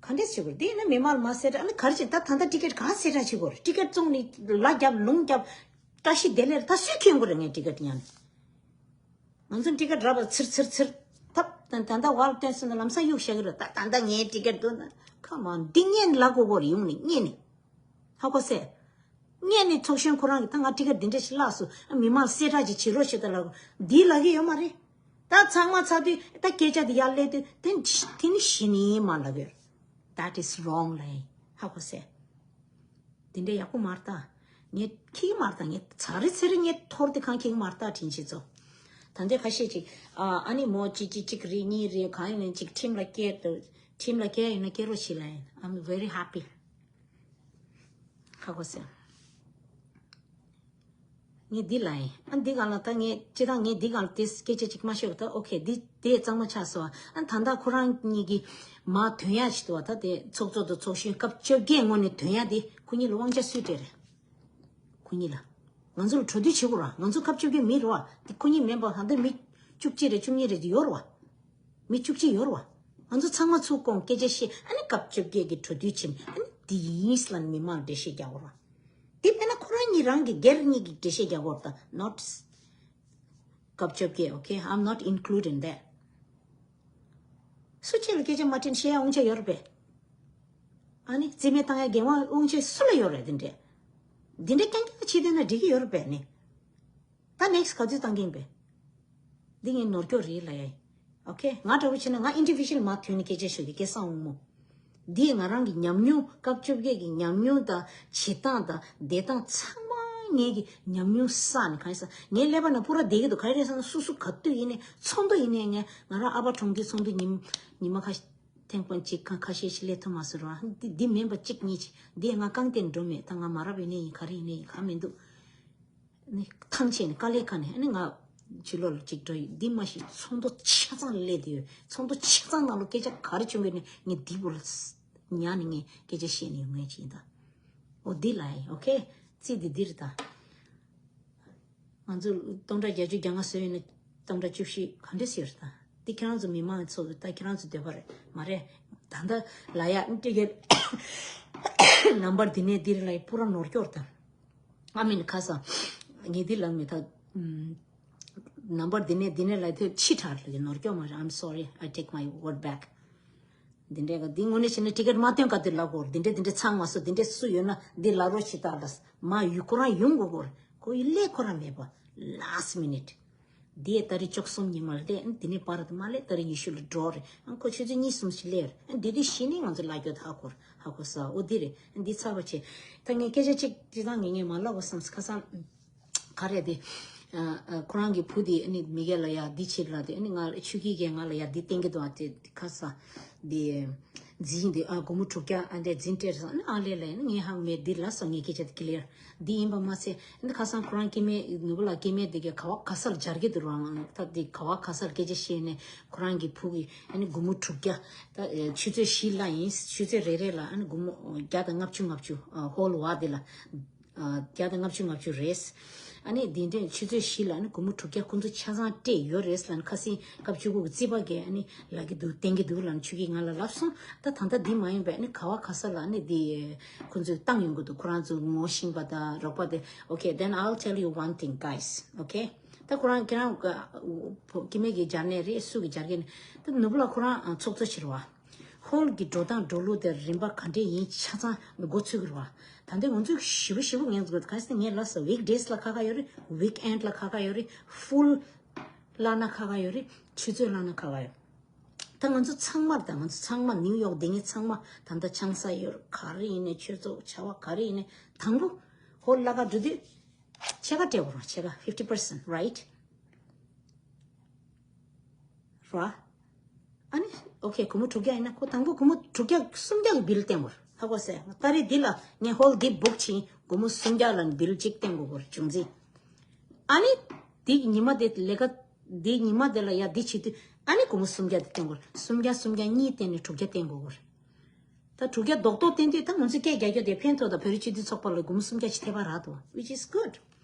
ག་འདྲས་བྱེད་དགོས་རེད། འདི་ཡིན་ན་མི་མང་ལ་མ་གསལ་བསྒྲགས། ཨ་ནི་ག་རེ་བྱེད། ད་ད་ལྟ་ཊི་ཀེ་ཊི་ག་གསལ་བསྒྲགས་བྱེད་དགོས་རེད། ཊི་ཀེ་ཊི་བཙོང་ནི་ལ་རྒྱབ་ལུང་རྒྱབ་བཀྲ་ཤིས་བདེ་ལེགས་རེད། ད་སུས་འཁྱེར་དགོས་རེད། ངས་ཊི་ཀེ་ཊི་ཉར་ནས། ང་ཚོ་ཊི་ཀེ་ཊི་རག་པ་ཚིར་ཚིར་ཚིར་ཐབ། ད་ད་ལྟ་ཝར་སྟོན་སོང་ན་ལམ་སང་གཡུག་བཞག་གི་རེད། ད་ད་ལྟ་ངའི་ཊི་ཀེ་ཊི་འདུག་ན་ཁ་མ་འདི་སྔོན་ལ་གོ་གོ་རེད། ཡོང་ནས་སྔོན་ནས་ཧ་གོ་སོང་། སྔོན་ནས་ཚོགས་གཞོན་ཁོ་རང་གིས་ད་ང་ཊི་ཀེ་ཊི་འདི་འདྲ་ཞིག་བརླགས་སོང་། ཨ་མི་མང་གསལ་བསྒྲགས་ཅིག་བྱེད་རོགས་བྱེད་ད་ལབ་འདི་ལབ་ཀྱི་ཡོད་མ་རེད། ད་ཚང་མ་ཚར་དུས་ད་སྐད་ཆ་འདི་ཡར་སླེབས་དུས་དེ་དེ་ནི་གཞི་ནས་མ་ལབ་ཀྱི་ཡོད། That is wrong ལབ་ཡིན། ཧ་གོ་སོང་། དེ་འདྲ་ཡག་པོ་མ་རེད་ད། ངས་ཁྱི་མ་རེད་ད། ངས་ཚ་རེ་ཚེ་རེ་ངས་ཐོར་དེ་གང་ཁྱི་མ་རེད་ད་དྲིན་ཆེ་ཚོ། ད་འདྲ་ཁ་ཤས་ཅིག་ཨ་ཨ་ནི་མོ་གཅིག་གཅིག་གཅིག་རེད་གཉིས་རེད་གང་ཡིན་ནའི་ཅིག་ཁྲིམས་ལ་སྐྱེལ་དུ་ཁྲིམས་ལ་སྐྱེལ་ཡིན་ན་སྐྱེལ་རོགས་བྱེད་ལ་ཡིན། I'm very happy. ཧ་གོ་སོང་། ངས་འདི་ལ་ཡིན། ཨ་འདི་གང་ལ་ད་ངས་སྤྱི་བཏང་ངས་འདི་གང་ལ་དེ་སྐད་ཆ་ཅིག་མ་ཤོད་ད། ཨོ་ཁེ་འདི་དེ་གཙང་མ་ཆགས་སོང་། ཨ་ད་ལྟ་ཁོ་རང་གཉིས་ཀྱིས་མ་ཐོན་ཡ་ཞིག་འདུག་བ། ད་དེ་ཚོགས་གཙོ་དང་ཚོགས་གཞོན་སྐབས་བཅོ་བརྒྱད་སྔོན་ནས་ཐོན་ཡ་དེ་ཁོ་གཉིས་ལ་དབང་ཆ་སུས་སྤྲད་རེད། ཁོ་གཉིས་ལ། ང་ཚོ་ལ་གྲོས་བསྡུར་བྱེད་དགོས་ར། ང་ཚོ་སྐབས་བཅོ་བརྒྱད་མི་རེད་བ། དེ་ཁོ་གཉིས་མིན་པ་ཧ་འདི་མི་བཅུ་གཅིག་རེད་བཅུ་གཉིས་རེད་དེ་ཡོད་རེད་བ། མི་བཅུ་གཅིག་ཡོད་རེད་བ། ང་ཚོ་ཚང་མ་ཚུར་སྐོང་སྐད་ཆ་བཤད། ཨ་ནི་སྐབས་བཅོ་བརྒྱད་ཀྱི་གྲོས་བསྡུར་ཕྱིན། ཨ་ནི་དེ་ཡིན་ལ་མི་མང་འགྲེལ་བཤད་རྒྱག་དགོས་ར། དེ་དཔེར་ན་ཁོ་རང་གཉིས་རང་གི་སྒེར་གཉིས་ཀྱི་འགྲེལ་བཤད་རྒྱག་དགོས་ར། ད་not སྐབས་བཅོ་བརྒྱད། Okay, I'm not included in that. སུ་གཅིག་ལ་སྐད་ཆ་མ་དྲིས་ན་བཤད་ཡ་དབང་ཆ་ཡོད་རེད་པས། ཨ་ནི་རྩིས་མེད་བཏང་ཡ་འགན་དབང་དབང་ཆ་སུ་ལ་ཡོད་རེད། དེ་འདྲས་དེ་འདྲས་རྐྱང་རྐྱང་བྱེད་འདོད་ན་འགྲིག་གི་ཡོད་རེད་པས་ནི། ད་ནེགསི་ག་ཚོད་བཏང་གིན་པས། འདི་ངའི་ནོར་སྐྱོ་རེད་ལ་ཡ། Okay, ང་འདྲ་བོ་བྱས་ན་ང་ཨིན་ཌི་བི་ཇུ་ཨལ་མ་ཐོན་ནས་སྐད་ཆ་ཤོད་ཀྱི་སྐལ་བཟང་དབང་མོ། འདིས་ང་རང་གི་ཉམས་མྱོང་སྐབས་བཅོ་བརྒྱད་ཀྱི་ཉམས་མྱོང་དང་བྱེད་སྟངས་དང་བསྡད་སྟངས་ཚང་མ་ངེད་ཀྱི་ཉམས་མྱོང་བསགས་ནས། གང་ཡིན་ཟེར་ན་ངའི་ཀླད་པ་ནང་པུ་ར་བསྡད་ཀྱི་འདུག་ག་རེ་རེད་ཟེར་ན་སོ་སོ་ག་དུས་ཡིན་ནའི་ཚོགས་འདུ་ཡིན་ནའི་ངས་ང་རང་ཨ་ཕ་གྲོངས་དུས་ཚོགས་འདུ་ཉིན་ཉི་མ་ཁ་ཐེངས་དང་པོ་གཅིག་ཁ་ཁ་ཤས་ཤིག་སླེབས་ཐུབ་མ་སོང་ར། འདི་འདི་མིན་པ་གཅིག་གཉིས་ཅིག་འདི་ང་རྐང་སྟེང་འགྲོ་མེད། ད་ང་མ་རབས་ཡིན་ནའི་ཡིན། ག་རེ་ཡིན་ནའི་ཡིན། གང་མི་འདུག་ནི་ཐང་ཆད་ནས་དཀའ་ལས་ཁག་ནས་ཨ་ནི་ང་ཕྱི་ལོགས་ལ་གཅིག་འགྲོ་ཡི། འདི་མ་གཞི་ཚོགས་འདུ་ཆ་ཚང་སླེབས་བསྡད་ཡོད། ཚོགས་འདུ་ཆ་ཚང་ནང་ལ་སྐད་ཆ་ག་རེ་བྱུང་བས་ནི་ངས་འདི་བུ་ལ་ཉར་ནས་ངས་སྐད་ཆ་བཤད་ནས་ཡོང་མཁན་ཅིག་ཡིན་ད། འོ་འདི་ལ་ཡིན། ཨོ་ཁེ། རྩིས་འདི་འདི་རེད་ད། ང་ཚོ་སྟོང་ཕྲག་བརྒྱད་ཅུ་གྱ་ལྔ་བཟོས་ཡོད་ན་སྟོང་ཕྲག་བཅུ་བཞི་ག་འདྲས་ཟེར་ད། འདི་ཁྱེད་རང་ཚོ་མི་མང་ཚོ་ད་ཁྱེད་རང་ཚོ་འདོད་པ་རེད་མ་རེད། ད་ལྟ་ལ་ཡ་ཏི་ཀེ་ཊི་ནམ་བར་འདི་ནས་འདིར་ལ་ཡ་པུ་ར་ནོར་སྐྱོར་དང་། ཨ་མིན་ཁ་སང་ངས་འདི་ལ་མི་ད་ནམ་བར་འདི་ནས་འདི་ནས་ལ་ཡ་ཏི་ཕྱི་དྲགས་ལ་ནོར་སྐྱོར་མ་རེད། I'm sorry, I take my word back. འདི་འདྲས་ག་འདི་དངོས་གནས་བྱས་ན་ཊི་ཀེ་ཊི་མ་སྟོན་ག་དེ་ལབ་དགོས། འདི་འདྲས་འདི་འདྲས་ཚང་མ་སོ་འདི་འདྲས་སུ་ཡོད་ན་འདི་ལབ་རོགས་ཞེས་ད་ལ་མ་ཡུལ་ཁོ་རང་ཡོང་དགོས་གོ། ཁོ་ཡི་ལས་ཁོ་རང་མེད་པ། Last minute. འདི་ཡི་ད་རེས་བཅུ་གསུམ་ཉི་མ་ལས་འདི་ནས་པར་དུ་མ་ལས་ད་རེས་ཉི་ཤུ་ལ་འགྲོ་རེད། ཨང་ཁོ་ཆུ་ཚོད་གཉིས་གསུམ་ཞིག་ལས་རེད། ཨང་འདི་དུས་གཞི་ནས་ང་ཚོ་ལ་རྒྱོ་ད་ཧ་གོ་རེད། ཧ་གོ་ས་འོ་འདི་རེད། ཨང་འདི་ཚར་བ་བྱས་ད་ངས་སྐད་ཆ་གཅིག་ཅི་ཙང་ངས་ངས་མ་ལབ་བ་བསམ་ཁ་སང་། ག་རེ་དེ། ཨ་ཨ་ཁོ་རང་གི་བུ་དེ་ཨ་ནི་མི་གེ་ལ་ཡ་འདི་བྱེད་ལ་དེ་ཨ་ནི་ང་ཆུ་ཁྱི་གེ་ང་ལ་ཡ་འདི་བསྟན་གི་འདུག་ཨ་དེ་ཁ་ས་དེ་འཛིན་དེ་ཨ་སྒོར་མོ་དྲུག་བརྒྱ་ཨ་འདྲས་འཛིན་སྤྲད་སོང་ཨ་ནི་ཨ་ལས་ལ་ཡ་ནི་ངས་ཧང་མེད་འདི་ལ་སོང་ངས་སྐད་ཆ་དེ་ཀི་ལི་ཡར་འདི་ཡིན་པ་མ་ཚད་ཨ་ནི་ཁ་སང་ཁོ་རང་སྐྱེ་དམན་ནུ་བོ་ལ་སྐྱེ་དམན་དེ་གེ་ག་བ་ག་ས་ལ་སྦྱར་གི་འདུག་རང་ད་དེ་ག་བ་ག་ས་ལ་སྐད་ཆ་བཤད་ནས་ཁོ་རང་གི་བུ་གི་ཨ་ནི་སྒོར་མོ་དྲུག་བརྒྱ་ད་ཆུ་ཚོད་བཞི་ལ་ཡིན་ཆུ་ཚོད་རེ་རེ་ལ་ཨ་ནི་སྒོར་མོ་བརྒྱ་དང་ལྔ་བཅུ་ལྔ་བཅུ་ཧོལ་བ་དེ་ལ། བརྒྱ་དང་ལྔ་བཅུ་ལྔ་བཅུ་རེད། ཨ་ནི་འདི་འདྲའི་ཆུ་ཚོད་བཞི་ལ་ནི་སྒོར་མོ་དྲུག་བརྒྱ་ཁོང་ཚོ་ཆ་ཚང་སྤྲད་ཡོད་རེད་ལ་ནི་ཁ་སང་སྐབས་བཅུ་དགུ་གི་རྩིས་པ་གས་ཨ་ནི་ལབ་ཀྱི་འདུག་བསྟན་གྱི་འདུག་ལ་ནི་ཆུ་ཁྱི་ང་ལ་ལབ་སོང་ད་ད་ལྟ་འདི་མ་ཡིན་པས་ཨ་ནི་ག་བ་ག་ས་ལ་ཨ་ནི་འདི་ཁོང་ཚོས་བཏང་ཡོང་གི་འདུག་ཁོ་རང་ཚོ་ངོ་ཤེས་པ་དང་རོགས་པ་དེ། Okay, then I'll tell you one thing, guys. Okay, ད་ཁོ་རང་ཁྱེད་རང་སྐྱེ་དམན་གྱི་སྦྱར་ནས་རེད་སུ་གི་སྦྱར་གི་ནི་ད་ནུ་བོ་ལ་ཁོ་རང་ཚོགས་གཙོ་ཕྱིར་བ། ཧོལ་གྱི་འགྲོ་སྟངས་འགྲོ་ལུགས་དེ་རིམ་པ་ག་འདྲས་ཡིན་ཆ་ཚང་མགོ་ཚོད་ཀྱི་རེད་བ། ད་ལྟ་ང་ཚོས་ཞིབ་པོ་ཞིབ་པོ་ངས་ཚོ་ག་ཟེར་ངས་ལབ་སོང་། ཝིག་ཌེ་སི་ལ་ཁ་ཁ་ཡོད་རེད། ཝིག་ཨེན་ཌི་ལ་ཁ་ཁ་ཡོད་རེད། ཧྥུལ་བླ་ན་ཁ་ཁ་ཡོད་རེད། ཆུ་ཚོད་བླ་ན་ཁ་ཁ་ཡོད། ད་ང་ཚོ་ཚང་མར་ད་ང་ཚོ་ཚང་མ་ནིའུ་ཡོག་སྡོད་མཁན་ཚང་མ་ད་ལྟ་ཆང་ས་ཡོད་རེད། ག་རེ་ཡིན་ནའི་ཆོས་ཚོགས་བྱ་བ་ག་རེ་ཡིན་ནའི་དང་པོ་ཧོལ་ལ་ཁ་འགྲོ་དུས་ཕྱེད་ཀ་སྤྲད་དགོས་རེད། ཕྱེད་ཀ་fifty percent, right? ར། ཨ་ནི་ཨོ་ཁེ་སྒོར་མོ་དྲུག་བརྒྱ་ཡིན་ན་ཁོ་དང་པོ་སྒོར་མོ་དྲུག་བརྒྱ་སུམ་བརྒྱ་གི་བིལ་བསྟན་དགོས་རེད། ཧ་གོ་སོང་། ད་རེས་འདི་ལ་ངས་ཧོལ་འདི་བུག་བྱས་སྒོར་མོ་སུམ་བརྒྱ་ལ་བིལ་གཅིག་བསྟན་དགོས་རེད་བྱུང་རྩིས། ཨ་ནི་འདི་ཉི་མ་དེ་ལས་ཀ་འདི་ཉི་མ་དེ་ལ་ཡ་འདི་བྱེད་དུས་ཨ་ནི་སྒོར་མོ་སུམ་བརྒྱ་དེ་བསྟན་དགོས་རེད། སུམ་བརྒྱ་སུམ་བརྒྱ་གཉིས་བསྟན་ནས་དྲུག་བརྒྱ་བསྟན་དགོས་རེད། ད་དྲུག་བརྒྱ་རྡོག་རྡོག་བསྟན་དུས་ད་ང་ཚོས་སྐད་རྒྱག་རྒྱུ་དེ་ཕན་ཐོགས་དང་བོད་རིགས་སྤྱི་མཐུན་ཚོགས་པ་ལ་སྒོར་མོ་སུམ་བརྒྱ་ཞིག་ཐེབས་པ་རག་འདུག which is good.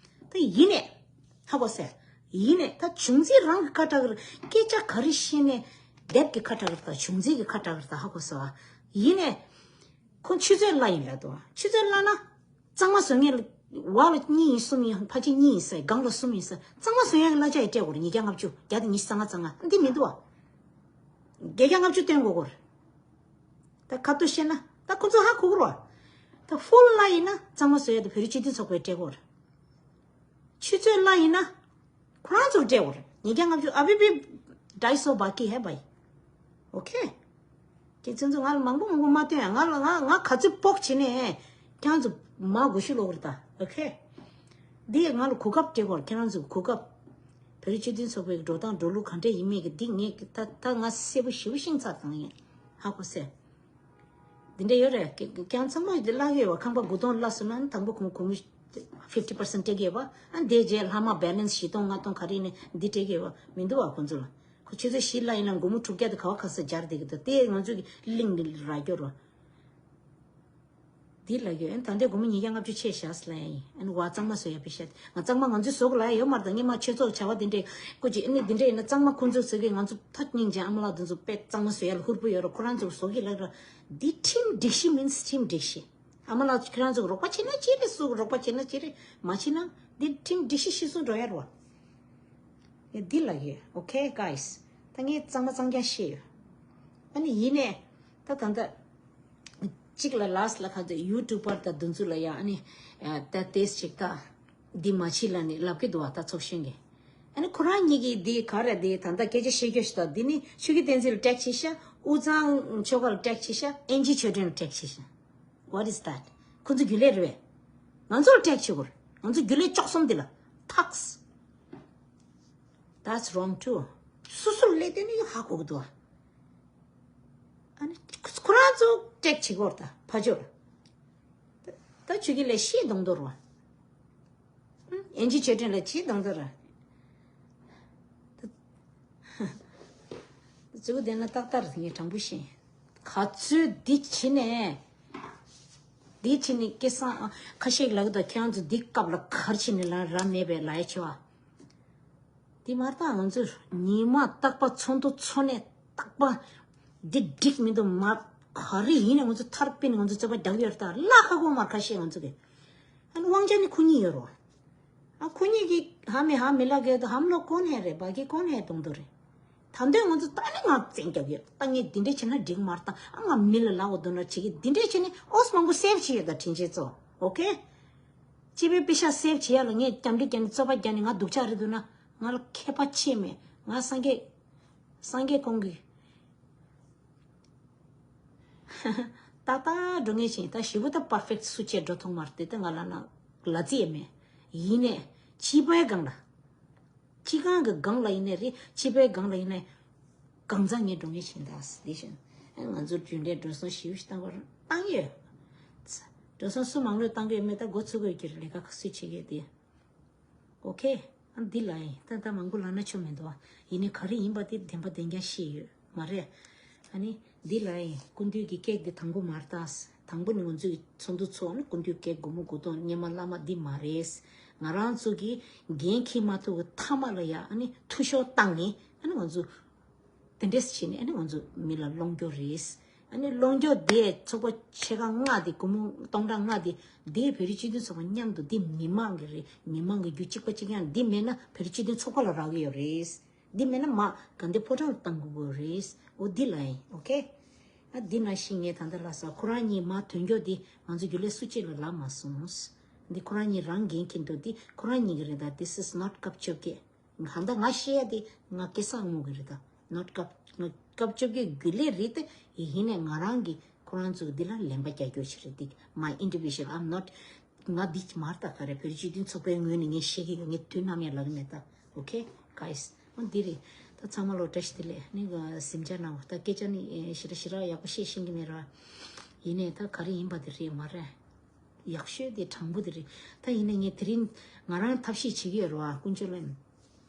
ད་ཡིན་ནས། ཧ་གོ་སོང་། ཡིན་ནས་ད་བྱུང་རྩིས་རང་གི་ཁ་གྲག་གི་རེད། སྐད་ཆ་ག་རེ་བཤད་ནས་དེབ་ཀྱི་ཁ་གྲག་གི་རེད། ད་བྱུང་རྩིས་ཀྱི་ཁ་གྲག་གི་རེད། ད་ཧ་གོ་སོང་། ཡིན་ནས་ཁོང་ཆུ་ཚོད་གླ་ཡིན་ལབ་འདུག་ཆུ་ཚོད་གླ་ན་གཙང་མ་བཟོ་མཁན་ལ་བ་ལ་གཉིས་ཡིན་གསུམ་ཡིན་ཕལ་ཆེར་གཉིས་ཡིན་ས་སྒང་ལ་གསུམ་ཡིན་ས་གཙང་མ་བཟོ་ཡག་གི་གླ་ཆ་ཡི་སྤྲད་དགོས་རེད། ཉིས་བརྒྱ་ལྔ་བཅུ་བརྒྱ་དང་ཉི་ཤུ་རྩ་ལྔ་རྩ་ལྔ་འདི་མི་འདུག་བ། བརྒྱད་བརྒྱ་ལྔ་བཅུ་བསྟན་དགོས་གོ་རེད། ད་ཁ་ཐུག་བཤད་ན་ད་ཁོ་ཚོ་ཧ་གོ་གི་རེད་བ། ད་ཧྥུལ་གླ་ཡིན་ན་གཙང་མ་བཟོ་ཡ་དེ་བོད་རིགས་སྤྱི་མཐུན་ཚོགས་པས་སྤྲད་དགོས་རེད། ཆུ་ཚོད་གླ་ཡིན་ན་ཁོ་རང་ཚོར་སྤྲད་དགོས་རེད། ཉིས་བརྒྱ་ལྔ་བཅུ་ཨ་བི་བི་ཌའི་སོ་བ་ཀི་ཧེ་བའི། ཨོ་ཁེ། ཁྱེད་ཚོ་ང་ལ་མང་པོ་མང་པོ་མ་སྟོན་ཡ། ང་ལ་ང་ང་ག་ཚོད་སྤོག་བྱེད་ནས་ཁྱེད་རང་ཚོ་མ་གོ་ཤུ་ལོག་རེད་ད། ཨོ་ཁེ། འདི་ཡ་ང་ལ་གོ་སྐབས་སྤྲད་དགོས་རེད། ཁྱེད་རང་ཚོ་གོ་སྐབས། བོད་རིགས་སྤྱི་མཐུན་ཚོགས་པའི་འགྲོ་སྟངས་འགྲོ་ལུགས་ག་འདྲས་ཡིན་མིན་གྱི་འདི་ངས་ད་ད་ང་གསལ་པོ་ཞེ་པོ་ཤེས་ཚར་དང་ཡིན། ཧ་གོ་སོང་། འདི་འདྲས་ཡོད་རེད། ཀྱང་ཚང་མ་འདི་བརླག་གི་ཡོད་བ། ཁང་པ་དགུ་སྟོང་བརླག་སོང་ན་དང་པོ་ཁོང་སྒོར་མོ་fifty percent སྤྲད་ཀྱི་ཡོད་བ། ཨ་འདི་རྗེས་ལྷག་མ་བེ་ལན་སི་བཞི་སྟོང་ལྔ་སྟོང་ག་རེ་ཡིན་ནའི་འདི་སྤྲད་ཀྱི་ཡོད་བ་མི་འདུག་བ་ཁོང་ཚོ་ལ། ཁོ་ཆུ་ཚོད་བཞི་བརླག་ཡིན་ན་སྒོར་མོ་དྲུག་བརྒྱ་དེ་ག་བ་ག་ས་སྦྱར་བསྡད་ཀྱི་འདུག་དེ་ང་ཚོ་གི་གླིང་འདི་ར་སྐྱོར་བ། འདི་ལ་ཡོད། ཨན་ད་ལྟའི་སྒོར་མོ་ཉིས་བརྒྱ་ལྔ་བཅུ་ཆད་བཞག་ལ་ཡིན། ཨན་བ་གཙང་མ་བཟོ་ཡ་པི་ཤ་ང་གཙང་མ་ང་ཚོའི་བཟོ་གི་ལ་ཡོད་མ་རེད། ད་སྔོན་མ་ཆོས་ཚོགས་བྱ་བ་དེ་འདྲས་སྐུ་མཁྱེན་ཨ་ནི་འདི་འདྲས་ཡིན་ན་གཙང་མ་ཁོང་ཚོས་བཟོ་གི་ང་ཚོ་ཐག་སྙིང་རྗེ། ཨ་མ་ལགས་འདི་ཚོ་དཔེ་གཙང་མ་བཟོ་ཡ་ལ་ཧུར་པོ་ཡོད་རེད། ཁོ་རང་ཚོ་བཟོ་གི་ལ་ར་འདི་ཁྲིམས་སྒྲིག་གཞི་མིན་ཁྲིམས་སྒྲིག་གཞི། ཨ་མ་ལགས་ཁྱེད་རང་ཚོ་རོགས་པ་བྱེད་ན་ཅི་རེད། སུ་རོགས་པ་བྱེད་ན་ཅི་རེད། མ་བྱེད་ན་འདི་ཁྲིམས་སྒྲིག་གཞི་གཞིར་བཟུང་འགྲོ་ཡ་རེད་བ། ངས་འདི་ལ་ཡོད། Okay, guys. ད་ངས་གཙང་མ་གཙང་རྐྱང་བཤད་ཡོད། ཨ་ནི་ཡིན་ནས་ད་ད་ལྟ་གཅིག་ལ་ལཱས་ལ་ཁ་ཚོད་ཡུ་ཊུབ་པར་དང་འདི་ཚོ་ལ་ཡ་ཨ་ནི་ད་ཏེས་ཅིག་ད་འདི་མ་བྱེད་ལ་ནི་ལབ་ཀྱི་འདུག་བ། ད་ཚོགས་གཞོན་གྱིས་ཨ་ནི་ཁོ་རང་གཉིས་ཀྱིས་འདི་ག་རེ་འདི་ད་ལྟ་སྐད་ཆ་བཤད་རྒྱུ་ཞིག་ད་འདི་ནི་ཆོས་ཀྱི་བསྟན་འཛིན་ལ་ཊེག་བྱེད་ཤག་དབུས་གཙང་ཆོལ་ཁ་ལ་ཊེག་བྱེད་ཤག་ཨེན་ཇི་ཆོས་སྒྲོན་ལ་ཊེག་བྱེད་ཤག What is that? ཁོ་ཚོ་རྒྱུན་ལས་རེད་པས། ང་ཚོར་ཊེག་བྱེད་དགོས་རེད། ང་ཚོ་རྒྱུན་ལས་བཅུ་གསུམ་འདི་ལ་ཐགས། That's wrong too. སོ་སོར་ལས་དོན་ནི་ཧ་གོ་གི་འདུག་ཨ་ནི་ཁོ་རང་ཚོ་ཊེག་བྱེད་དགོས་རེད། ད་ཕ་ཇོར། ད་ཆོས་ཀྱི་ལས་ཤེས་གཏོང་འདོར་བ། ཨེན་ཇི་ཆོས་སྒྲོན་ལ་ཅི་གཏོང་འདོར་བ། ཙི་གུ་དེ་ན་ཏག་ཏག་རེད། ངས་དྲང་པོ་བཤད། ག་ཚོད་འདི་བྱེད་ནས། འདི་བྱེད་ནས་སྐལ་བཟང་ཁ་ཤས་ལ་གི་ད་ཁྱེད་རང་ཚོ་འདི་སྐབས་ལ་གར་བྱེད་ནས་ལ་ར་མེད་པའི་ལ་ཡ་ཆེ་བ། འདི་མར་ད་ང་ཚོ་ཉི་མ་རྟག་པ་ཚོགས་འདུ་ཚོགས་ནས་རྟག་པ་འདི་འགྲིག་མི་འདུག་མ་ ག་རེ་ཡིན་ནས་ང་ཚོ་ཐར་པིན་ང་ཚོ་རྩོད་པ་རྒྱག་ཡོད་རེད། ད་ལ་ཁ་གོ་མར་ཁ་ཤས་ང་ཚོ་གི། ཨ་ནི་དབང་ཆ་ནི་ཁོ་གཉིས་ཡོད་རོ། ཨ་ཁོ་གཉིས་ཀྱི་ཧ་མི་ཧ་མི་ལ་གེ་ད་ཧམ་ལོ་ཀོན་ཧེ་རེད། བ་གི་ཀོན་ཧེ་གཏོང་དོ་རེད། ད་འདོད་ང་ཚོ་ད་ནི་ང་བཙན་རྒྱག་ཡོད། ད་ངས་འདི་འདྲས་བྱས་ན་འགྲིག་མ་རེད། ད་ཨ་ང་མི་ལ་ལབ་འོ་འདུག་ན་བྱེད་ཀྱི་འདི་འདྲས་བྱས་ནས་ཨོས་མང་པོ་སེབ་བྱེད་ཡོད། ད་དྲིན་ཆེ་ཚོ། ཨོ་ཁེ། སྤྱི་པའི་པེ་ཤ་སེབ་བྱེད་ཡ་ལ་ངས་རྒྱབ་འདྲི་རྒྱག་ནས་རྩོད་པ་རྒྱག་ནས་ང་སྡུག་ཅག་རེད་འདུག་ན། ང་ལ་ཁྱད་པར་ཆེ་མེད། ང་སངས་རྒྱས། སངས་རྒྱས་ཁོང་གི། ཏག་ཏག་འགྲོ་ངེས་ཤིང་ད་ཞི་བོ་ད་པར་ཕེག་སུ་བྱས་འགྲོ་ཐུབ་མ་རེད་དེ། ད་ང་ལ་ན་ལ་རྩི་ཡ་མེད། ཡིན་ནས་སྤྱི་པའི་སྒང་ལ། སྤྱི་ཁང་གི་སྒང་ལ་ཡིན་ནས་རེད། སྤྱི་པའི་སྒང་ལ་ཡིན་ནས་གང་ཚང་ངས་འགྲོ་ངེས་ཤིང་ད་དེ་བཞིན་ང་ཚོར་རྒྱུན་ལས་འགྲོ་སོང་ཞི་བོ་ཞིག་བཏང་བར་བཏང་ཡོད། འགྲོ་སོང་སུ་མང་ལོས་བཏང་གི་ཡོད་མེད་ད་འགོ་ཚུགས་དགོས་ཀྱི་རེད། ལས་ཀ་ག་སུས་བྱེད་ཀྱི་དེ། ཨོ་ཁེ། ཨ་འདི་ལ་ཡིན་ད་ད་མང་པོ་ལབ་ན་ཆོ་མི་འདུག་ཨ། ཡིན་ནའི་ག་རེ་ཡིན་པ་དེ་བདེན་པ་བདེན་རྐྱང་ཤེས་ཡོད་མ་རེད། ཨ་ནི་འདི་ལ་ཡིན་སྐུ་མདུན་གྱི་ཀེག་དེ་དང་པོ་མ་རེད་ད། དང་པོ་ནི་ང་ཚོའི་ཚོགས་འདུ་ཚོགས་ནི་སྐུ་མདུན་ཀེག་སྒོར་མོ་དགུ་སྟོང་སྔོན་མ་བླ་མ་འདི་མ་རེད། ང་རང་ཚོ་གི་འགན་འཁྱེར་མ་ཐུབ་ཀྱི་མཐའ་མ་ལ་ཡ་ཨ་ནི་འཐུས་ཤོར་བཏང་ནས་ཨ་ནི་ང་ཚོ། དེ་འདྲས་བྱས་ནས་ཨ་ནི་ང་ཚོ་མི་ལ་སློང་རྒྱུ་རེད། ཨ་ནི་སློང་རྒྱུ་དེ་ཚོགས་པ་ཆེ་ཁག་ལྔ་དེ་སྒོར་མོ་སྟོང་ཕྲག་ལྔ་དེ་དེ་བོད་རིགས་སྤྱི་མཐུན་ཚོགས་པ་མཉམ་དུ་དེ་མི་མང་གི་རེད། མི་མང་གི་རྒྱུ་གཅིག་པ་གཅིག་རྐྱང་འདི་མེད་ན་བོད་རིགས་སྤྱི་མཐུན་ཚོགས་པ་ལ་རག་གི་ཡོད་རེད། འདི་མེད་ན་མ་དགའ་ལྡན་ཕོ་བྲང་ལ་བཏང་དགོས་ཀྱི་རེད། འོ་འདི་ལ་ཡིན་ཨོ་ཁེ། ཨ་འདི་ནང་བཞིན་ངས་ད་ལྟ་ལབ་ས་ཁོ་རང་གཉིས་མ་ཐོན་རྒྱུ་དེ་ང་ཚོ་རྒྱུན་ལས་སུ་གཅིག་ལ་ལབ་མ་སོང་། འདི་ཁོ་རང་གཉིས་རང་འགན་འཁྱེར་འདུག་འདི་ཁོ་རང་གཉིས་ཀྱི་རེད། ད་this is not སྐབས་བཅོ་བརྒྱད། གང་ལྟར་ང་བཤད་ཡ་དེ་ང་སྐལ་བཟང་དབང་མོ་གི་རེད་ད། not སྐབས་ང་སྐབས་བཅོ་བརྒྱད་རྒྱུན་ལས་རེད་དེ། ཡིན་ནའི་ང་རང་གི་ཁོ་རང་ཚོ་འདི་ལ་ལན་པ་རྒྱག་རྒྱུ་ཞིག་རེད་དེ། my individual I'm not ང་འདི་མ་རེད་ད། ག་རེ་བོད་རིགས་སྤྱི་མཐུན་ཚོགས་པའི་ངོས་ནས་ངས་བཤད་ཀྱི་ཡོད། ངས་དུས་ནམ་ཡང་ལབ་ཀྱི་མེད་ད། okay guys ཨོ་འདི་རེད། ད་ཚང་མ་ལོ་བཀྲ་ཤིས་བདེ་ལེགས་ནི་གཟིམ་འཇག་གནང་བ། ད་སྐད་ཆ་ནི་ཞེ་དྲག་ཞེ་དྲག་ཡག་པོ་བཤད་ཤེས་ཀྱི་མེད་ར། ཡིན་ནའི་ད་ག་རེ་ཡིན་པ་དེ་རེད་མ་རེད། ཡག་ཤོས་དེ་དྲང་པོ་དེ་རེད། ད་ཡིན་ན་ངས་དེ་རིང་ང་རང་ཐབས་ཤེས་བྱེད་ཀྱི་ཡོད་རེད་བ། དཀོན་མཆོག་ལ་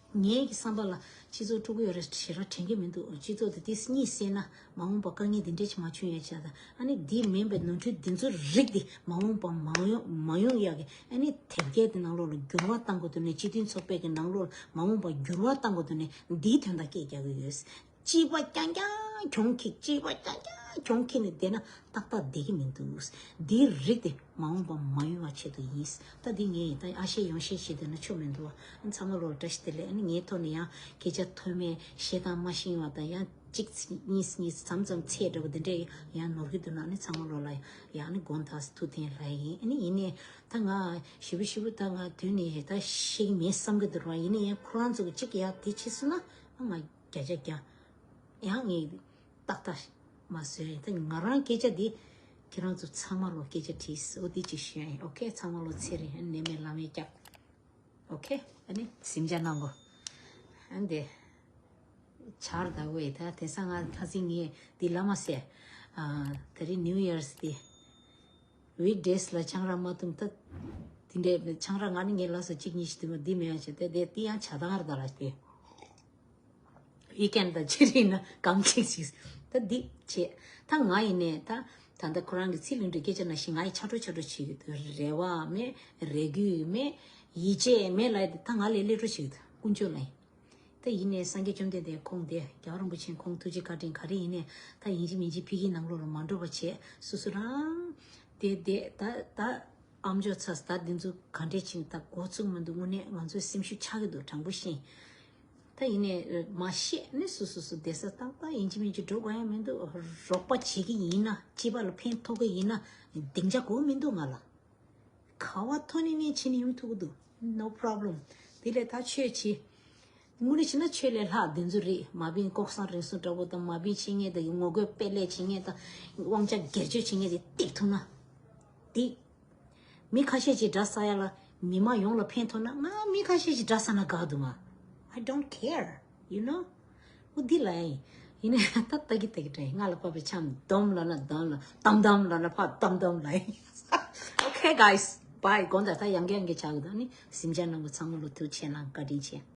ངའི་གི་བསམ་པ་ལ་སྤྱི་ཚོགས་དཀྲུག་གི་ཡོད་རེད་ཞེ་དྲག་དྲན་གྱི་མི་འདུག་སྤྱི་ཚོགས་དེ་དེ་གཉིད་སད་ན་མ་འོངས་པ་དཀའ་ངལ་འདི་འདྲས་ཅིག་མ་བྱུང་ཡ་བྱ་ད། ཨ་ནི་འདི་མིན་པའི་ནོར་འཁྲུལ་འདི་ཚོ་རིགས་དེ་མ་འོངས་པ་མ་ཡོང་མ་ཡོང་ཡ་གི་ཨ་ནི་དེབ་སྐྱེལ་དེ་ནང་ལོགས་ལ་འགྱུར་བ་གཏང་དགོས་དུས་ནས་སྤྱི་མཐུན་ཚོགས་པའི་གི་ནང་ལོགས་ལ་མ་འོངས་པ་འགྱུར་བ་གཏང་དགོས་དུས་ནས་འདིའི་དོན་དག་སྐད་རྒྱག་གི་ཡོད། སྐྱིད་པ་རྐྱང་རྐྱང་གྱོང་ཁེགས། སྐྱིད་པ་རྐྱང་རྐྱང་གྱོང་ཁེགས་ནས་བསྡད་ན་ཏག་ཏག་བསྡད་ཀྱི་མི་འདུག་འདིའི་རིགས་དེ་མ་འོངས་པ་མ་ཡོང་བ་ཆེད་དུ་ཡིན། ད་འདི་ངས་ད་ཨ་ཤེས་ཡོང་ཤེས་བྱེད་འདོད་ན་ཆོ་མི་འདུག་ཨ་ཚང་མ་ལོ་བཀྲ་ཤིས་བདེ་ལེགས། ཨ་ནི་ངའི་ཐོག་ནས་ཡང་སྐད་ཆ་ཐོན་མེད་བཤད་སྟངས་མ་ཤེས་པ་དང་ཡང་གཅིག་གཉིས་གཉིས་མཚམས་མཚམས་ཚད་འདྲ་བོ་འདི་འདྲས་ཡང་ནོར་གྱི་འདུག་ན་ཨ་ནི་ཚང་མ་ལོ་ལ་ཡང་ཨ་ནི་དགོངས་དག་ཐུགས་བདེན་ལ་ཡིན། ཨ་ནི་ཡིན་ནས་ད་ང་ཞི་བུ་ཞི་བུ་ད་ང་དུས་ནས་ད་ཤེས་ཀྱི་མེད་བསམ་གྱི་འདུག་ར། ཡིན་ནས་ཡང་ཁོ་རང་ཚོ་གི་གཅིག་ཡང་དེ་བྱེད་སོང་ན་ང་བརྒྱ་ཆ་བརྒྱ། ཡང་ངས་ཏག་ཏག་མ་བཟོས། ད་ང་རང་སྐད་ཆ་འདི་ཁྱེད་རང་ཚོ་ཚང་མ་ལོ་སྐད་ཆ་དྲིས་འོ་འདི་ཅིག་ཞུ་ཡ་ཡིན། ཨོ་ཁེ། ཚང་མ་ལོ་ཚེ་རིང་ནད་མེད་ལྷ་མེད་སྐྱབས། ཨོ་ཁེ། ཨ་ནི་གཟིམ་འཇག་གནང་གོ་ཨ་འདི་ཆར་ཟླ་བས་ད་དེང་སང་ང་ཁ་སང་ངས་འདི་ལབ་མ་ཟེར། ཨ་དེ་རིང་New Year's་འདི་weekdays་ལ་ཆང་རག་མ་འཐུང་ད། དེ་འདྲའི་ཆང་རག་ང་ནི་ངའི་ལགས་སུ་གཅིག་གཉིས་ཤིག་འཐུང་བ་འདི་མེད་ཡ་བྱས་ཏེ་དེ་དེ་ཡང་ཇ་དང་ར་ད་ལ་སྟེ། weekend་དང་ཕྱི་རིང་ན་གང་ཅིག་ཅིག་ད་འདི་བྱེད། ད་ང་ཡིན་ནས་ད་ད་ལྟ་ཁོ་རང་གི་ཚེ་ལུས་འདྲ་སྐད་ཆ་ནང་བཞིན་ང་ཡི་ཆ་འགྲོ་ཆ་འགྲོ་བྱེད་ཀྱི་འདུག་རེ་བ་མེད། རེ་སྐུལ་མེད། ཡིད་ཆེས་མེད་ལབ་ཡ་དེ་ད་ང་ལས་སླེབས་འགྲོ་བྱེད་ཀྱི་འདུག་དཀོན་མཆོག་ལ་ཡིན། ད་ཡིན་ནས་སངས་རྒྱས་བཅོམ་ལྡན་འདས་ཁོང་དེ་རྒྱལ་བ་རིན་པོ་ཆེ་ཁོང་ཐུགས་རྗེ་བཀའ་དྲིན་ག་རེ་ཡིན་ནས་ད་ཡིན་གཅིག་མིན་གཅིག་ཕ་གིའི་ནང་ལོགས་ལ་མ་འགྲོ་བ་བྱས་སོ་སོ་རང་དེ་དེ་ད་ད་ཨམ་ཅོག་ཚ་ད་འདི་ཚོ་ག་འདྲས་ཕྱིན་ད་འགོ་ཚུགས་མི་འདུག་དངོས་གནས་ང་ཚོའི་སེམས་ཤུགས་ཆག་གི་འདུག་དྲང་པོ་བཤད། ད་ཡིན་ནས་མ་བཤད་ནས་སོ་སོ་སོ་བསྡད་ས་ཏག་ཏག་ཡིན་གཅིག་མིན་གཅིག་འགྲོ་དགོས་ཡ་མི་འདུག་རོགས་པ་བྱེད་ཀྱི་ཡིན་ན་སྤྱི་པ་ལ་ཕན་ཐོགས་ཀྱི་ཡིན་ན་སྡིངས་ཆ་དགོས་མི་འདུག་ང་ལ། ག་བ་ཐོན་ནས་ནས་ཕྱིན་ནས་ཡོང་ཐུབ་ཀྱི་འདུག no problem། དེ་ལས་ད་ཆོས་བྱེད། དངོས་གནས་བྱས་ན་ཆོས་ལས་ལྷག་འདི་ཚོ་རེད། མ་བིན་ལྐོག་ཟ་རེ་ཟུང་འདྲ་པོ་དང་མ་བིན་བྱེད་མཁན་དང་ངོ་རྒོལ་སྤེལ་ལས་བྱེད་མཁན་དང་དབང་ཆ་སྒེར་གཅོད་བྱེད་མཁན་དེ་ཏིག་ཐུབ་ན། དེ། མི་ཁ་ཤས་ཀྱིས་འདྲ་ས་ཡ་ལ་མི་མང་ཡོངས་ལ་ཕན་ཐོགས་ན་ང་མི་ཁ་ཤས་ཀྱིས་འདྲ་ས་ན་དགའ་འདུག་ང་། I don't care, you know། འོ་འདི་ལ་ཡིན། ཡིན་ན་ད་ལྟ་གི་ལྟ་གི་དྲན་ང་ལ་ཕབ་པའི་ཆམ་སྡོམ་ལ་ན་སྡོམ་ལ་དམ་དམ་ལ་ན་ཕབ་དམ་དམ་ལ་ཡིན། Okay guys, bye། དགོང་དག་ད་ཡང་གི་ཡང་གི་ཆག་གི་འདུག་ནི་གཟིམ་འཇག་གནང་བ་ཚང་མ་ལོ་ཐུགས་ཆེ་གནང་བཀའ་དྲིན་ཆེ།